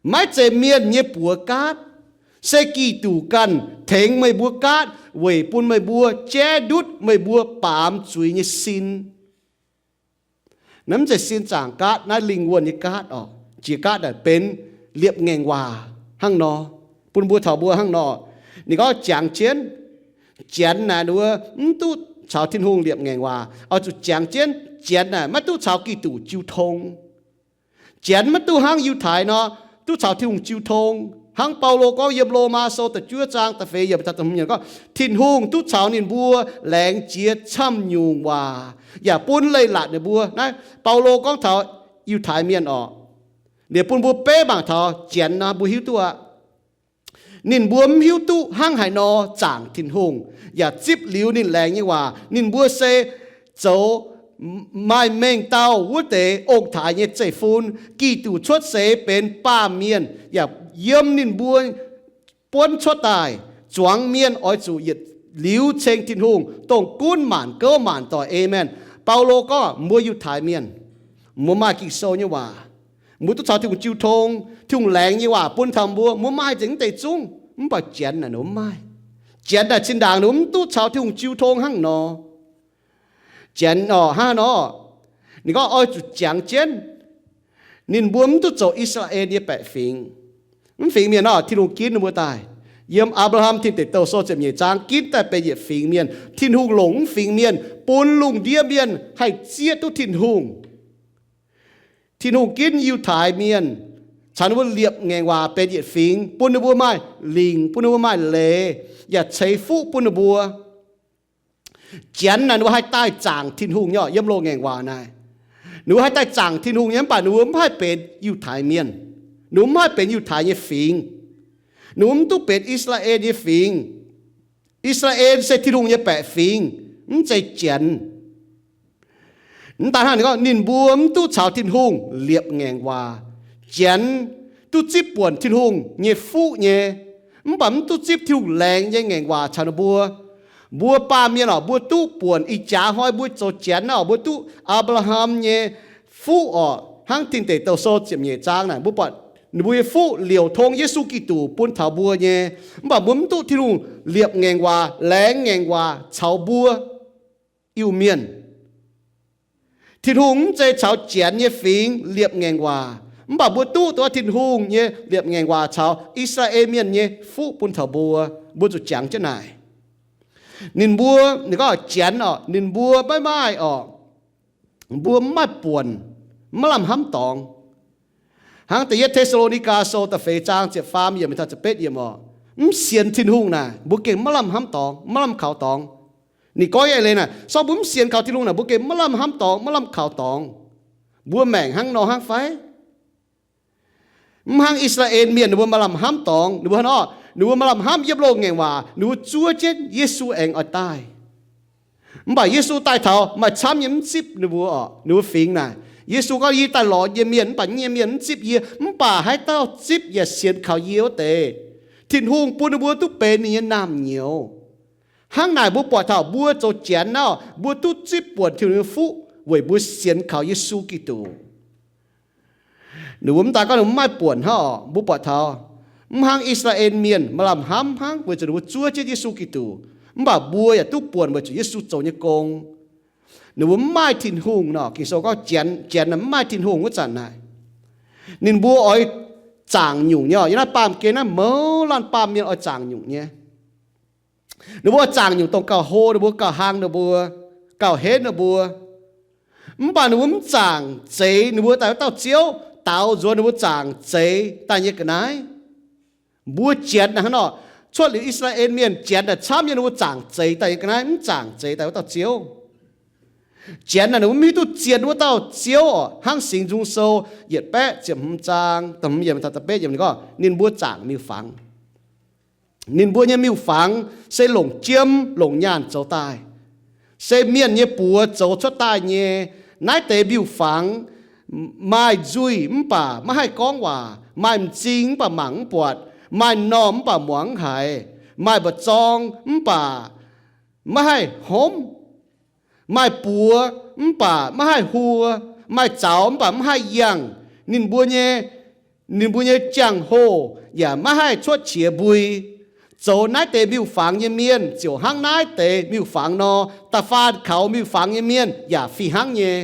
Maiv zeiz mienh nyei buoz gaatv, se Giduc ganh tengx meih mbuo gaatv weic bun meih mbuo jaiv ndutv meih mbuo baamz zuiz nyei sin. Naaiv mv zeiz sin zaangc gaatv, naaiv lingh wuonh nyei gaatv orqc. Jiex gaatv naaic benx liepc ngaengc waac hnangv nor, bun mbuo taux mbuo hnangv nor. Ninh gorngv jangx jienv, janx naaic ninh mbuo mv duqv caux Tin-Hungh liepc ngaengc waac, oix zuqc jangx jienv janx naaic maiv duqv caux Giduc jiu tong. Janx maiv duqv hnangv Yiutai nor, duqv caux Tin-Hungh jiu tong. Hnangv Baulo gorngv yiem Lomaa Sou da'juov zaang da'feix yiemc gorngv, Tin-Hungh duqv caux ninh mbuo laengz jiex camv-nyungc waac yaac bun leiz-latc ninh mbuo. Naaiv Baulo gorngv taux Yiutai Mienh orqc. Liuz bun mbuo beiv mangc taux janx nor, mbuo hiuv duqv aqv. Ninh mbuo mv hiuv duqv hnangv haaix nor zaangc Tin-Hungh yaac zipv liuz ninh laengz nyei waac. Ninh mbuo se zoux maaih mengh dauh wuov deix ong-taaix nyei zeiv-fun. Giduc cuotv seix benx baamh mienh yaac yiem ninh mbuo buonv cuotv daaih. Zuangx mienh oix zuqc yietc liuz ceng Tin-Hungh, dongh gunv maanc gouv maanc doic. Aamen. Baulo gorngv mbuo Yiutai Mienh, mbuo maaih Ging-Sou nyei waac, mbuo duqv caux Tin-Hungh jiu tong. Tin-Hungh laengz nyei waac bun taux mbuo, mbuo maaih nzengc mv deix zungv. Mv baac janx naaic ninh mbuo mv maaih. Janx naaic zinh ndaangc ninh mbuo mv duqv caux Tin-Hungh jiu tong hnangv nor. Janx orqc, hnangv nor, ninh gorngv oix zuqc jangx jienv. Ninh mbuo mv duqv zoux I^saa^laa^en nyei baeqc fingx. Mv fingx mienh nor, Tin-Hungh ginv ninh mbuo daaih. Yiem Apc^laa^ham Tin Deic Douh Sou ziepc nyeic zaang ginv daaih benx yietc fingx mienh. Tin-Hungh longc mv fingx mienh bun lungh ndiev mienh haih zieqv duqv Tin-Hungh. Tin-Hungh ginv Yiutai Mienh caux ninh mbuo liepc ngaengc waac benx yietc fingx, bun ninh mbuo maaih lingc, bun ninh mbuo maaih leiz, yaac ceix fuqv bun ninh mbuo. Janx naaic ninh mbuo haih daaih zaangc Tin-Hungh nyei, yiem loz-ngaengc waac naaic. Ninh mbuo haih daaih zaangc Tin-Hungh nyei, mv baac ninh mbuo mv haih benx Yiutai Mienh. Ninh mbuo mv haih benx Yiutai nyei fingx. Ninh mbuo mv duqv benx I^saa^laa^en nyei fingx. I^saa^laa^en se Tin-Hungh nyei baeqc fingx, mv zeiz Janx. Mv daan hnangv, ninh gorngv ninh mbuo mv duqv caux Tin-Hungh liepc ngaengc waac. Janx duqv zipv buonc Tin-Hungh nyei fuqv nyei, mv baac mv duqv zipv Tin-Hungh laengz nyei ngaengc waac caux ninh mbuo. Mbuo baamh mienh oc, mbuo duqv buonc ih jaax hnoi mbuo zoux Janx naaiv oc, mbuo duqv Apc^laa^ham nyei fuqv oc. Hnangv Tin Deic Douh Sou ziepc nyeic zaang naaic, mbuo buatc ninh mbuo nyei fuqv liouc tong Yesu Giduc bun taux mbuo nyei. Mv baac mbuo mv duqv Tin-Hungh liepc ngaengc waac, laengz ngaengc waac caux mbuo Iu-Mienh. Tin-Hungh mv zeiz caux Janx nyei fingx liepc ngaengc waac, mv baac mbuo duqv dongh Tin-Hungh nyei liepc ngaengc waac caux I^saa^laa^en Mienh nyei fuqv bun taux mbuo. Mbuo zuqc jangx jienv naaic. Ninh mbuo, ninh gorngv Janx oc, ninh mbuo maiv maaih oc, mbuo mv maaih buonc, maiv lamh hnamv dorngx. Hnangv da'yietv Te^saa^lo^ni^gaa Sou da'feix zaang ziepc faam yiemc taux ziepc betv yiemc oc, mv sienx Tin-Hungh naaic mbuo gengh maiv lamh hnamv dorngx, maiv lamh kaux dorngx. Ninh gorngv nyei eix leiz naaic, se gorngv mbuo mv sienx kaux Tin-Hungh naaic mbuo gengh maiv lamh hnamv dorngx, maiv lamh kaux dorngx. Mbuo maengc hnangv nor hnangv fai? Mv hnangv I^saa^laa^en Mienh ninh mbuo maaih lamh hnamv dorngx, ninh mbuo hnangv nor, ninh mbuo maaih lamh hnamv yiem loz-ngaengc waac, ninh mbuo zuov jienv Yesu aengx oix daaih. Mv baac Yesu daaih taux maaih camv nyei mv zipv ninh mbuo oc, ninh mbuo fingx naaic. Yesu gorngv, yie daaih lorz yie nyei mienh, mv baac yie nyei mienh mv zipv yie. Mv baac haaix dauh zipv yaac sienx kaux yie wuov deix, Tin-Hungh bun ninh mbuo duqv benx ninh nyei naamh nyouz. Hnangv naaic mbuo buatc taux mbuo zoux Janx naaiv, mbuo duqv zipv buonc Tin-Hungh nyei fuqv weic mbuo sienx kaux Yesu Giduc. Ninh mbuo mv daan gorngv ninh mbuo mv maaih buonc hnangv oc, mbuo buatc taux mv hnangv I^saa^laa^en Mienh maaih lamh hnamv hnangv weic zuqc ninh mbuo zuov jienv Yesu Giduc, mv baac mbuo yaac duqv buonc weic zuqc Yesu zoux nyei gong. Ninh mbuo mv maaih Tin-Hungh nor, Ging-Sou gorngv Janx, Janx mv maaih Tin-Hungh wuov zanc naaic, ninh mbuo oix zaangc nyungc nyei oc. Yiem naaiv baamh gen naaiv mouz laanh baamh mienh oix zaangc nyungc nyei. Ninh mbuo zaangc nyungc dongh gauh hlo ninh mbuo, gauh hlang ninh mbuo, gauh henv ninh mbuo. Mv baac ninh mbuo mv zaangc zeix ninh mbuo daaih wuov dauh Ziouv, daaux nzuonx ninh mbuo zaangc zeix daaih nyei ga'naaiv. Mbuo Janx naaic hnangv nor, cuotv liuz I^saa^laa^en Mienh, Janx naaic camv nyei ninh mbuo zaangc zeix daaih nyei ga'naaiv, mv zaangc zeix daaih wuov dauh Ziouv. Janx naaic ninh mbuo mv hiuv duqv zien wuov dauh Ziouv oc. Hnangv Singx Nzung Sou yietc baeqv ziepc hmz zaang da'hmz yiemc taux da'betv yiemc ninh gorngv, ninh mbuo zaangc miuc-fangx. Ninh mbuo nyei miuc-fangx se longc jiem longc nyaanh zoux daaih, se mienh nyei buoz zoux cuotv daaih nyei. Naaiv deix miuc-fangx maaih nzuih mv baac maiv haih gorngv waac, maaih m'zing mv baac mangc mv buatc, maaih m'normh mv baac muangx mv haiz, maaih mba'zorng mv baac maiv haih homv, maaih buoz mv baac maiv haih huo, maaih zaux mv baac maiv haih yangh. Ninh mbuo nyei, ninh mbuo nyei jangx-hoh yaac maiv haih cuotv qiex mbui. Zoux naaiv deix miuc-fangx nyei mienh ziouc hnangv naaiv deix miuc-fangx nor. Da'faanh kaux miuc-fangx nyei mienh yaac fih hnangv nyei.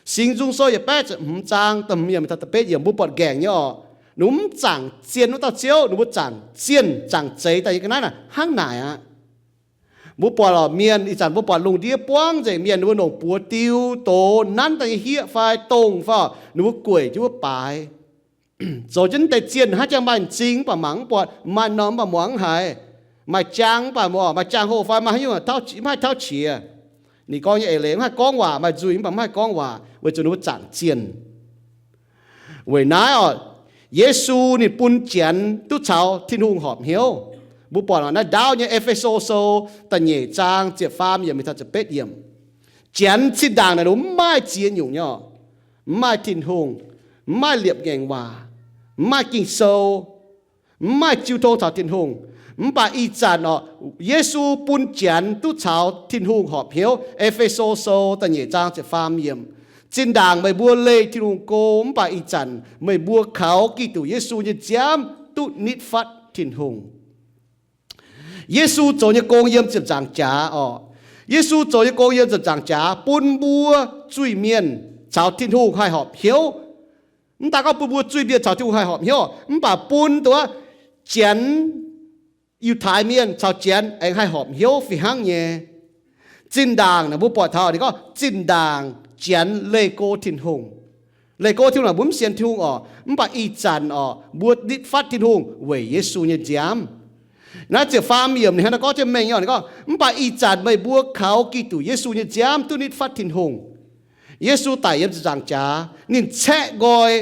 Singx Nzung Sou yietc baeqv ziepc hmz zaang da'hmz yiemc taux da'betv yiemc mbuo buatc nqaengc nyei oc. Ninh mbuo mv zaangc zien wuov dauh Ziouv, ninh mbuo zaangc zienh, zaangc zeix daaih nyei ga'naaiv naaic hnangv naaic aqv. Mbuo buatc oc, mienh ih zanc mbuo buatc lungh ndiev buangv nzengc mienh, ninh mbuo longc buoz diu doz nanv daaih nyei hieqv fai dongh fai, ninh mbuo gueic jienv wuov baaix, zoux jienv deix zienh hnangv jangx maaih m'zing mv baac mangc mv buatc, maaih m'normh mv baac muangx mv haiz, maaih jaang mv baac maaih jangx-hoh fai maaih haaix nyungc mv haih tauv qiex. Ninh gorngv nyei eix leiz, mv haih gorngv waac, maaih nzuih mv baac mv haih gorngv waac weic zuqc ninh mbuo zaangc zienh. Weic naaiv oc, Yesu ninh bun Janx duqv caux Tin-Hungh horpc hnyouv. Mbuo buatc oc, naaiv ndaauv nyei E^fe^so Sou da'nyeic zaang ziepc faam yiemc mingh taux ziepc betv yiemc. Janx zinh ndaangc naaic ninh mbuo mv maaih ziex nyungc nyei oc. Mv maaih Tin-Hungh, mv maaih liepc ngaengc waac, mv maaih Ging-Sou, mv maaih jiu tong caux Tin-Hungh. Mv baac ih zanc oc, Yesu bun Janx duqv caux Tin-Hungh horpc hnyouv. E^fe^so Sou da'nyeic zaang ziepc faam yiemc. Zinh ndaangc meih mbuo leih Tin-Hungh go, mv baac ih zanc meih mbuo kaux Giduc Yesu nyei nziaamv duqv nitv fatv Tin-Hungh. Yesu zoux nyei gong yiem ziepc nzaangc jaax oc. Yesu zoux nyei gong yiem ziepc nzaangc jaax bun mbuo zuiz-mienh caux Tin-Hungh haih horpc hnyouv. Mv daaih gorngv bun mbuo zuiz-mienh caux Tin-Hungh haih horpc hnyouv, mv baac bun dongh wuov Janx Yiutai Mienh caux Janx aengx haih horpc hnyouv fih hnangv nyei. Zinh ndaangc naaic mbuo buatc taux ninh gorngv zinh ndaangc Janx leih go Tin-Hungh. Leih go Tin-Hungh naaic mbuo mv sienx Tin-Hungh orqc, mv baac ih zanc orqc mbuo nitv fatv Tin-Hungh weic Yesu nyei nziaamv. Naaiv ziepc faam yiemc ninh hnangv naaiv gorngv jienv mengh nyei, ninh gorngv, mv baac ih zanc meih mbuo kaux Giduc Yesu nyei nziaamv duqv nitv fatv Tin-Hungh. Yesu daic yiem ziepc nzaangc jaax, ninh caeqv nqoi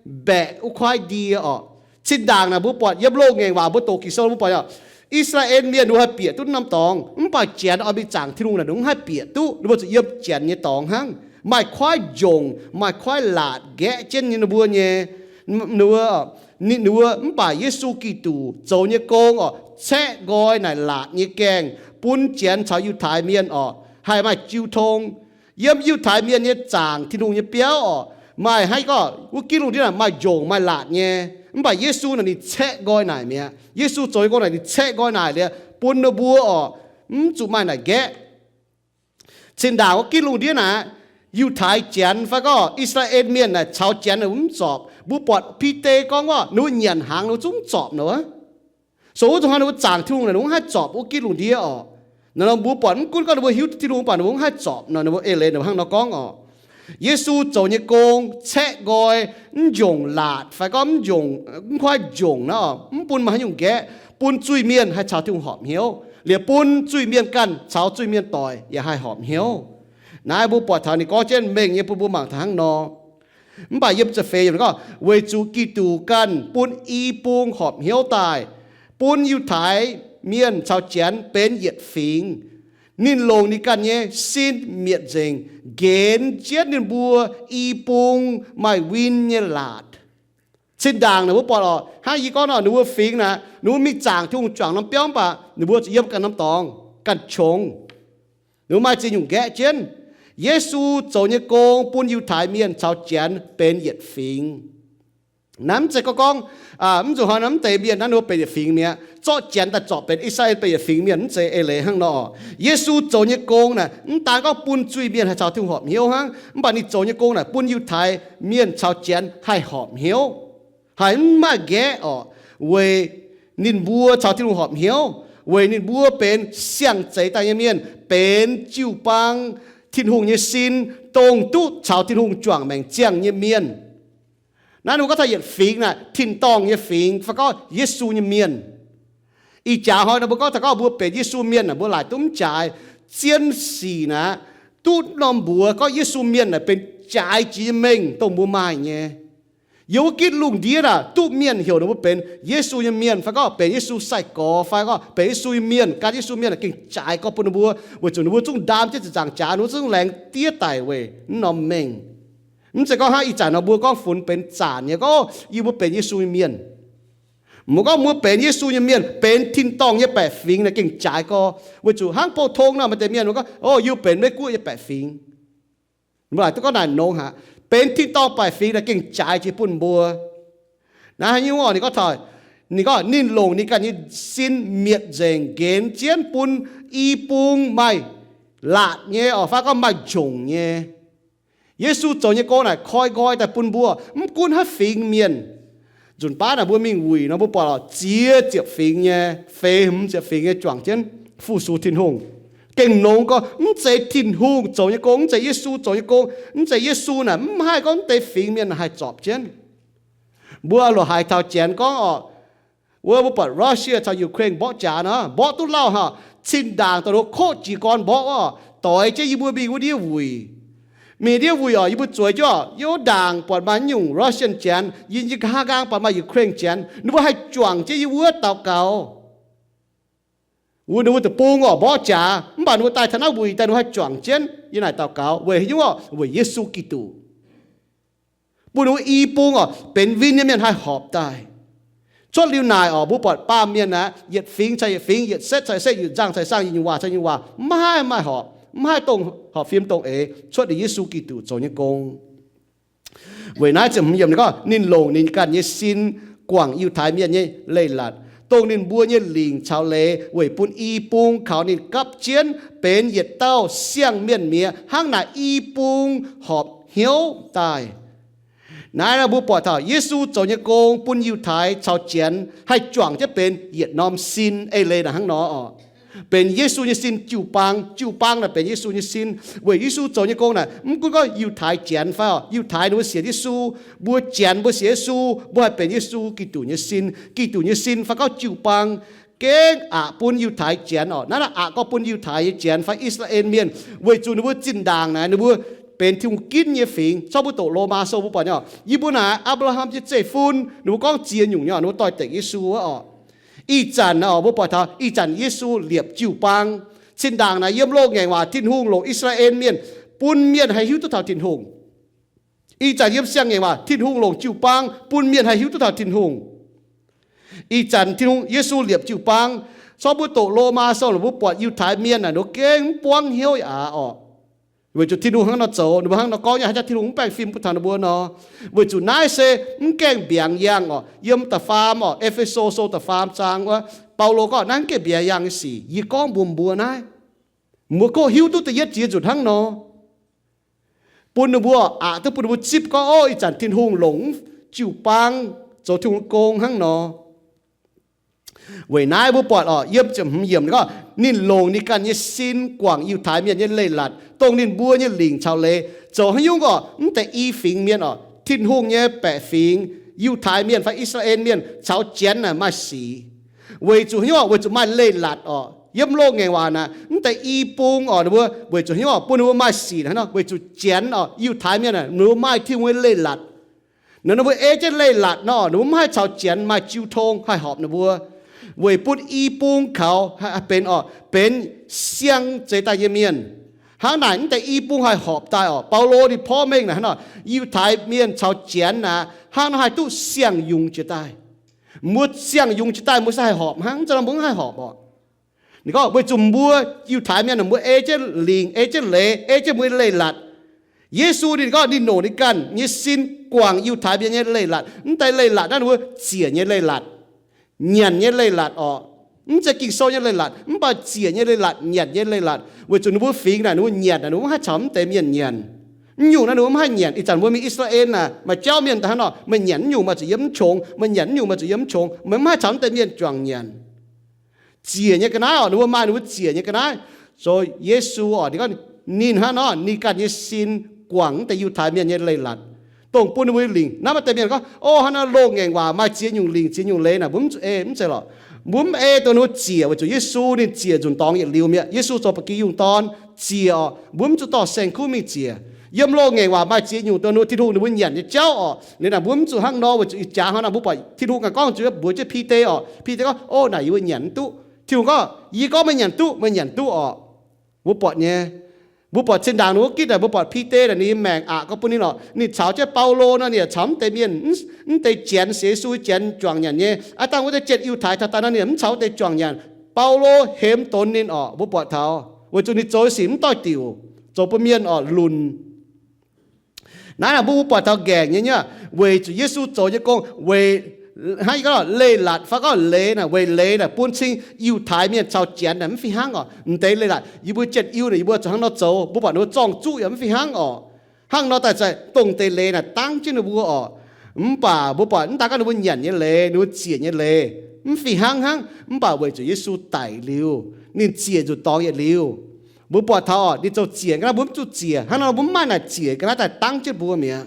mbaeqc wuov kuaaiv ndie orqc. Zinh ndaangc naaic mbuo buatc yiem loz-ngaengc waac mbuo doqc Ging-Sou mbuo buatc orqc, I^saa^laa^en Mienh ninh mbuo haih bieqc duqv norm dorngx, mv baac Janx oix mingh zaangc Tin-Hungh naaic ninh mbuo mv haih bieqc duqv, ninh mbuo zuqc yiem Janx nyei dorngx hnangv. Maaih kuaaiv njongc, maaih kuaaiv laatc nqaeqv jienv nyei ninh mbuo nyei, ninh mbuo, ninh mbuo, mv baac Yesu Giduc zoux nyei gong orqc, caeqv nqoi naaic laatc nyei gaengh bun Janx caux Yiutai Mienh orqc haih maaih jiu tong. Yiem Yiutai Mienh nyei zaangc Tin-Hungh nyei biauv orqc, maaih hnangv gorngv wuov gitv lungh ndiev naaic maaih njongc maaih laatc nyei. Mv baac Yesu naaic ninh caeqv nqoi naaic mi'aqv. Yesu zoux nyei gong naaic ninh caeqv nqoi naaic liuz bun ninh mbuo orqc mv zuqc maaih naaic nqaeqv. Zinh ndaangc wuov gitv lungh ndiev naaic, Yiutai Janx fai gorngv I^saa^laa^en Mienh naaic caux Janx mv zorpc. Mbuo buatc Bide gorngv gorngv ninh mbuo nyanc hnaangx ninh mbuo zungv mv zorpc nor. So wuov zuqc hnangv ninh mbuo zaangc Tin-Hungh naaic ninh mbuo mv haih zorpc wuov gitv lungh ndiev orqc. Naaic nor mbuo buatc mv gunv gorngv ninh mbuo hiuv duqv Tin-Hungh mv baac ninh mbuo mv haih zorpc nor, ninh mbuo eix leiz ninh mbuo hnangv nor gorngv orqc. Yesu zoux nyei gong caeqv nqoi mv njongc laatc fai gorngv mv njongc, mv kuaaiv njongc naaiv orqc, mv bun maaih haaix nyungc nqaeqv, bun zuiz-mienh haih caux Tin-Hungh horpc hnyouv, liuz bun zuiz-mienh ganh caux zuiz-mienh doic yaac haih horpc hnyouv. Naaiv mbuo buatc taux ninh gorngv jienv mengh nyei bun mbuo mangc taux hnangv nor. Mv baac yiem ziepc feix yiemc ninh gorngv, weic zuqc Giduc ganh bun i bung horpc hnyouv daaih, bun Yiutai Mienh caux Janx benx yietc fingx. Ninh longc ninh ganh nyei sin mietc nzengc nqenx jienv ninh mbuo i bung maaih win nyei laatc. Zinh ndaangc naaic mbuo buatc orqc, hnangv yie gorngv nor, ninh mbuo fingx naaic, ninh mbuo mingh zaangc Tin-Hungh juangc norm biauv mv baac ninh mbuo zuqc yiem ganh norm dorngx ganh qongx. Ninh mbuo maaih ziex nyungc nqaeqv jienv. Yesu zoux nyei gong bun Yiutai Mienh caux Janx benx yietc fingx. Naaiv mv zeiz gorngv gorngv, mv zuqc hnoi naaiv mv deix mienh naaiv ninh mbuo benx yietc fingx mi'aqv. Zorqv Janx daaih zorpc benx I^saa^laa^en benx yietc fingx mienh mv zeiz eix leiz hnangv nor. Yesu zoux nyei gong naaic mv daan gorngv bun zuiz-mienh haih caux Tin-Hungh horpc hnyouv hnangv, mv baac ninh zoux nyei gong naaic bun Yiutai Mienh caux Janx haih horpc hnyouv, haih mv maaih nqaeqv orqc, weic ninh mbuo caux Tin-Hungh horpc hnyouv, weic ninh mbuo benx siang-zeix daaih nyei mienh, benx jiu-baang Tin-Hungh nyei sin, dongh duqv caux Tin-Hungh juangc maengc ziangh nyei mienh. Naaiv ninh mbuo gorngv taux yietc fingx naaic tin-dorngh nyei fingx fai gorngv Yesu nyei mienh. Ih jaax hnoi nor mbuo gorngv taux gorngv mbuo benx Yesu mienh naaic mbuo laaic duqv mv jaaix. Zien sic naaic, duqv norm mbuox gorngv Yesu mienh naaic benx jaaix jiex nyei mengh dongh mbuo maaih nyei. Yiem wuov gitv lungh ndiev naaic duqv mienh heuc ninh mbuo benx Yesu nyei mienh fai gorngv benx Yesu sai-gorx fai gorngv benx Yesu nyei mienh, gan Yesu mienh naaic gengh jaaix gorx bun ninh mbuo, weic zuqc ninh mbuo zungv ndaam jienv ziepc nzaangc jaax, ninh mbuo zungv laengz diev daic weic naaiv norm mengh. Mv zeiz gorngv hnangv ih zanc nor mbuo gorngv funx benx zanc nyei gorngv, yie mbuo benx Yesu nyei mienh. Mbuo gorngv mbuo benx Yesu nyei mienh, benx tin-dorngh nyei baeqc fingx naaic gengh jaaix gorx, weic zuqc hnangv pou-tong nor maaih deix mienh mbuo gorngv, o, yie benx Meiv-Guoqv nyei baeqc fingx. Mbuo laaic duqv gorngv naaic nongx haic, benx tin-dorngh baeqc fingx naaic gengh jaaix jiex bun mbuo. Naaiv haaix nyungc orqc? Ninh gorngv taux, ninh gorngv ninh longc ninh ganh nyei sin mietc nzengc nqenx jienv bun i bung maaih laatc nyei orqc, fai gorngv maaih njongc nyei. Yesu zoux nyei gong naaic koi nqoi daaih bun mbuo, mv gunv haaix fingx mienh. Nzunc baav naaic mbuo mingh wuic nor mbuo buatc lorqc ziex ziepc fingx nyei, feix hmz ziepc fingx nyei juangc jienv fu-sux Tin-Hungh. Gengh nongx gorx, mv zeiz Tin-Hungh zoux nyei gong, mv zeiz Yesu zoux nyei gong. Mv zeiz Yesu naaic mv haih gorngv mv deix fingx mienh haih zorpc jienv. Mbuo loc haiz taux Janx gorngv orqc, wuov mbuo buatc Russia caux Ukraine mborqv jaax nor, mborqv duqv lauh haic, cin-ndaangc daaih nor koqv jiez gorn mborqv orqc, doix jienv yie mbuo mingh wuov ndiev wuic. Mingh ndiev wuic orqc, yie mbuo zueiz jienv orqc, yie mbuo ndaangc buatc maaih nyungc Russian Janx, yie, yie nqa'haav nqaang buatc maaih Ukraine Janx, ninh mbuo haih juangc jienv yie wuov daux gaux. Wuov ninh mbuo deic-bung orqc mborqv jaax, mv baac ninh mbuo daaih taux naaiv wuic daaih ninh mbuo haih juangc jienv yie naaic daux gaux. Weic haaix nyungc orqc? Weic Yesu Giduc. Bun ninh mbuo i bung orqc benx win nyei mienh haih horpc daaih. Cuotv liuz naaic orqc, mbuo buatc baamh mienh aqv, yietc fingx caux yietc fingx, yietc setv caux yietc setv, yietc nzangh caux yietc nzangh, yietc nyungc waac caux yietc nyungc waac, maiv haih maaih horpc, maiv haih dongh horpc fim dongh eix cuotv liuz Yesu Giduc zoux nyei gong. Weic naaiv ziepc hmz yiemc ninh gorngv, ninh longc ninh ganh nyei sin guangc Yiutai Mienh nyei leiz-latc, dongh ninh mbuo nyei lingc caux leiz weic bun i bung kaux ninh gapv jienv benx yietc dauh siang-mienh mi'aqv, hnangv naaic i bung horpc hnyouv daaih. Naaiv mbuo buatc taux Yesu zoux nyei gong bun Yiutai caux Janx haih juangc jienv benx yietc norm sin. Eix leiz naaic hnangv nor oc. Benx Yesu nyei sin jiu-baang. Jiu-baang naaic benx Yesu nyei sin. Weic Yesu zoux nyei gong naaic, mv gunv gorngv Yiutai Janx fai oc, Yiutai ninh mbuo sienx Yesu, mbuo Janx mbuo sienx Yesu, mbuo haih benx Yesu Giduc nyei sin. Giduc nyei sin fai gorngv jiu-baang gengh aqc bun Yiutai Janx oc. Naaiv naaic aqc gorngv bun Yiutai nyei Janx fai I^saa^laa^en Mienh, weic zuqc ninh mbuo zinh ndaangc naaic ninh mbuo benx Tin-Hungh ginv nyei fingx. Zorqv mbuo doqc Lomaa Sou mbuo buatc nyei oc, yie mbuo naaic Apc^laa^ham nyei zeiv-fun, ninh mbuo gorngv ziex nyungc nyei oc, ninh mbuo doix-dekc Yesu wuov oc. Ih zanc naaic oc, mbuo buatc taux ih zanc Yesu liepc jiu-baang. Zinh ndaangc naaic yiem loz-ngaengc waac Tin-Hungh longc I^saa^laa^en Mienh bun mienh haih hiuv duqv taux Tin-Hungh. Ih zanc yiem siang-ngaengc waac Tin-Hungh longc jiu-baang bun mienh haih hiuv duqv taux Tin-Hungh. Ih zanc Tin-Hungh, Yesu liepc jiu-baang. Zorqv mbuo doqc Lomaa Sou naaic mbuo buatc Yiutai Mienh naaic ninh mbuo gengh mv buangv hnyouv aqv oc. Weic zuqc Tin-Hungh hnangv nor zoux, ninh mbuo hnangv nor gorngv nyei, haaix jaax Tin-Hungh mv baengh fim bun taux ninh mbuo nor. Weic zuqc naaiv se mv gaengh mbiaangx yangh oc. Yiem da'faam oc, E^fe^so Sou da'faam zaang wuov, Baulo gorngv naaiv mv gaengh mbiaangx yangh nyei sic. Yie gorngv mbuox mbuo naaiv, mbuo kov hiuv duqv da'yietv ziex nzunc hnangv nor, bun ninh mbuo aqc duqv bun ninh mbuo zipv gorngv, ov, ih zanc Tin-Hungh longc jiu-baang zoux Tin-Hungh gong hnangv nor. Weic naaiv mbuo buatc oc, yiem ziepc hmz yiemc ninh gorngv, ninh longc ninh ganh nyei sin guangc Yiutai Mienh nyei leiz-latc, dongh ninh mbuo nyei lingc caux leiz, zoux haaix nyungc oc, mv deix i fingx mienh oc, Tin-Hungh nyei baeqc fingx, Yiutai Mienh fai I^saa^laa^en Mienh caux Janx naaic maaih sic. Weic zuqc haaix nyungc oc? Weic zuqc maaih leiz-latc oc. Yiem loz-ngaengc waac naaic, mv deix i bung oc, ninh mbuo weic zuqc haaix nyungc oc? Bun ninh mbuo maaih sic hnangv nor, weic zuqc Janx oc, Yiutai Mienh naaic ninh mbuo maaih Tin-Hungh nyei leiz-latc. Naaiv ninh mbuo ei jienv leiz-latc nor, ninh mbuo mv haih caux Janx maaih jiu tong haih horpc ninh mbuo. Weic bun i bung kaux haih benx oc, benx siang zeix daaih nyei mienh. Hnangv naaic mv deix i bung haih horpc daaih oc. Baulo ninh porv mengh naaic hnangv nor, Yiutai Mienh caux Janx naaic hnangv nor haih duqv siang-yungz jiex daaih. Mbuo siang-yungz jiex daaih mbuo se haih horpc hnangv, mv zeiz nor mbuo mv haih horpc oc. Ninh gorngv weic zuqc mbuo Yiutai Mienh mbuo ei jienv lingc, ei jienv leiz, ei jienv mbuo nyei leiz-latc. Yesu ninh gorngv ninh longc ninh ganh nyei sin guangc Yiutai Mienh nyei leiz-latc. Mv deix leiz-latc naaiv ninh mbuo ziec nyei leiz-latc, nyanc nyei leiz-latc oc. Mv zeiz Ging-Sou nyei leiz-latc, mv baac ziec nyei leiz-latc, nyanc nyei leiz-latc. Weic zuqc ninh mbuo fingx naaic, ninh mbuo nyanc naaic, ninh mbuo mv haih caux mv deix mienh nyanc. Mv nyungc naaiv ninh mbuo mv haih nyanc. Ih zanc mbuo mingh I^saa^laa^en naaic, maaih jauv mienh daaih hnangv nor, meih nyanc mv nyungc maaih zuqc yiem mv qongx, meih nyanc mv nyungc maaih zuqc yiem mv qongx, meih mv haih caux mv deix mienh juangc nyanc. Ziec nyei ga'naaiv oc, ninh mbuo maaih ninh mbuo ziec nyei ga'naaiv. Zoux Yesu oc, ninh gorngv ninh hnangv nor, ninh ganh nyei sin guangc mv deix Yiutai Mienh nyei leiz-latc, dongh bun ninh mbuo lingc. Naaiv maaih deix mienh gorngv, o, hnangv nor loz-ngaengc waac maaih ziex nyungc lingc, ziex nyungc leiz naaic, mbuo mv zuqc ei, mv zeiz lorqc. Mbuo mv ei dongh ninh mbuo ziec weic zuqc Yesu ninh ziec nzunc dorngx yietc liuz mi'aqv. Yesu zoux ba'gi yungh dorn ziec oc, mbuo mv zuqc dorh saeng-kuv mingh ziec. Yiem loz-ngaengc waac maaih ziex nyungc dongh ninh mbuo Tin-Hungh ninh mbuo nyanc nyei jauv oc. Liuz naaic mbuo mv zuqc hnangv nor weic zuqc ih jaax hnangv naaic mbuo buatc Tin-Hungh ganh gorngv zuqc mbuox jienv Bide oc. Bide gorngv, o, naaic yie mbuo nyanc mv duqv. Tin-Hungh gorngv, yie gorngv meih nyanc duqv, meih nyanc duqv oc. Mbuo buatc nyei, mbuo buatc zinh ndaangc ninh wuov gitv naaic, mbuo buatc Bide naaic ninh nyei maengc aqc gorngv bun ninh lorqc. Ninh caux jienv Baulo nor, ninh yaac caux mv deix mienh, mv deix Janx sienx Yesu, Janx juangc nyanc nyei. Aav dangh wuov deix janx Yiutai taux daaih nor, ninh yaac mv caux wuov deix juangc nyanc. Baulo hemx donx ninh oc. Mbuo buatc taux weic zuqc ninh zoux nyei sic mv doix-diuc, zoux bun mienh oc lunc. Naaiv naaic mbuo, mbuo buatc taux nqaengc nyei nyei, weic zuqc Yesu zoux nyei gong, weic hnangv yie gorngv leiz-latc fai gorngv leiz naaic, weic leiz naaic bun cing Yiutai Mienh caux Janx naaic mv fih hnangv oc. M'deix leiz-latc yie mbuo Janx-Iu naaic yie mbuo zuqc hnangv nor zoux, mbuo buatc ninh mbuo zorng-zuqv yaac mv fih hnangv oc. Hnangv nor daaih za'gengh dongh deix leiz naaic dangv jienv ninh mbuo oc. Mv baac mbuo buatc mv daaih gorngv ninh mbuo nyanc nyei leiz, ninh mbuo ziec nyei leiz mv fih hnangv hnangv, mv baac weic zuqc Yesu daic liuz, ninh ziec nzuqc dorngx yietc liuz, mbuo buatc taux oc, ninh zoux ziec ga'naaiv mbuo mv zuqc ziec. Hnangv nor mbuo mv maaih naaic ziec ga'naaiv daaih dangv jienv mbuo mi'aqv.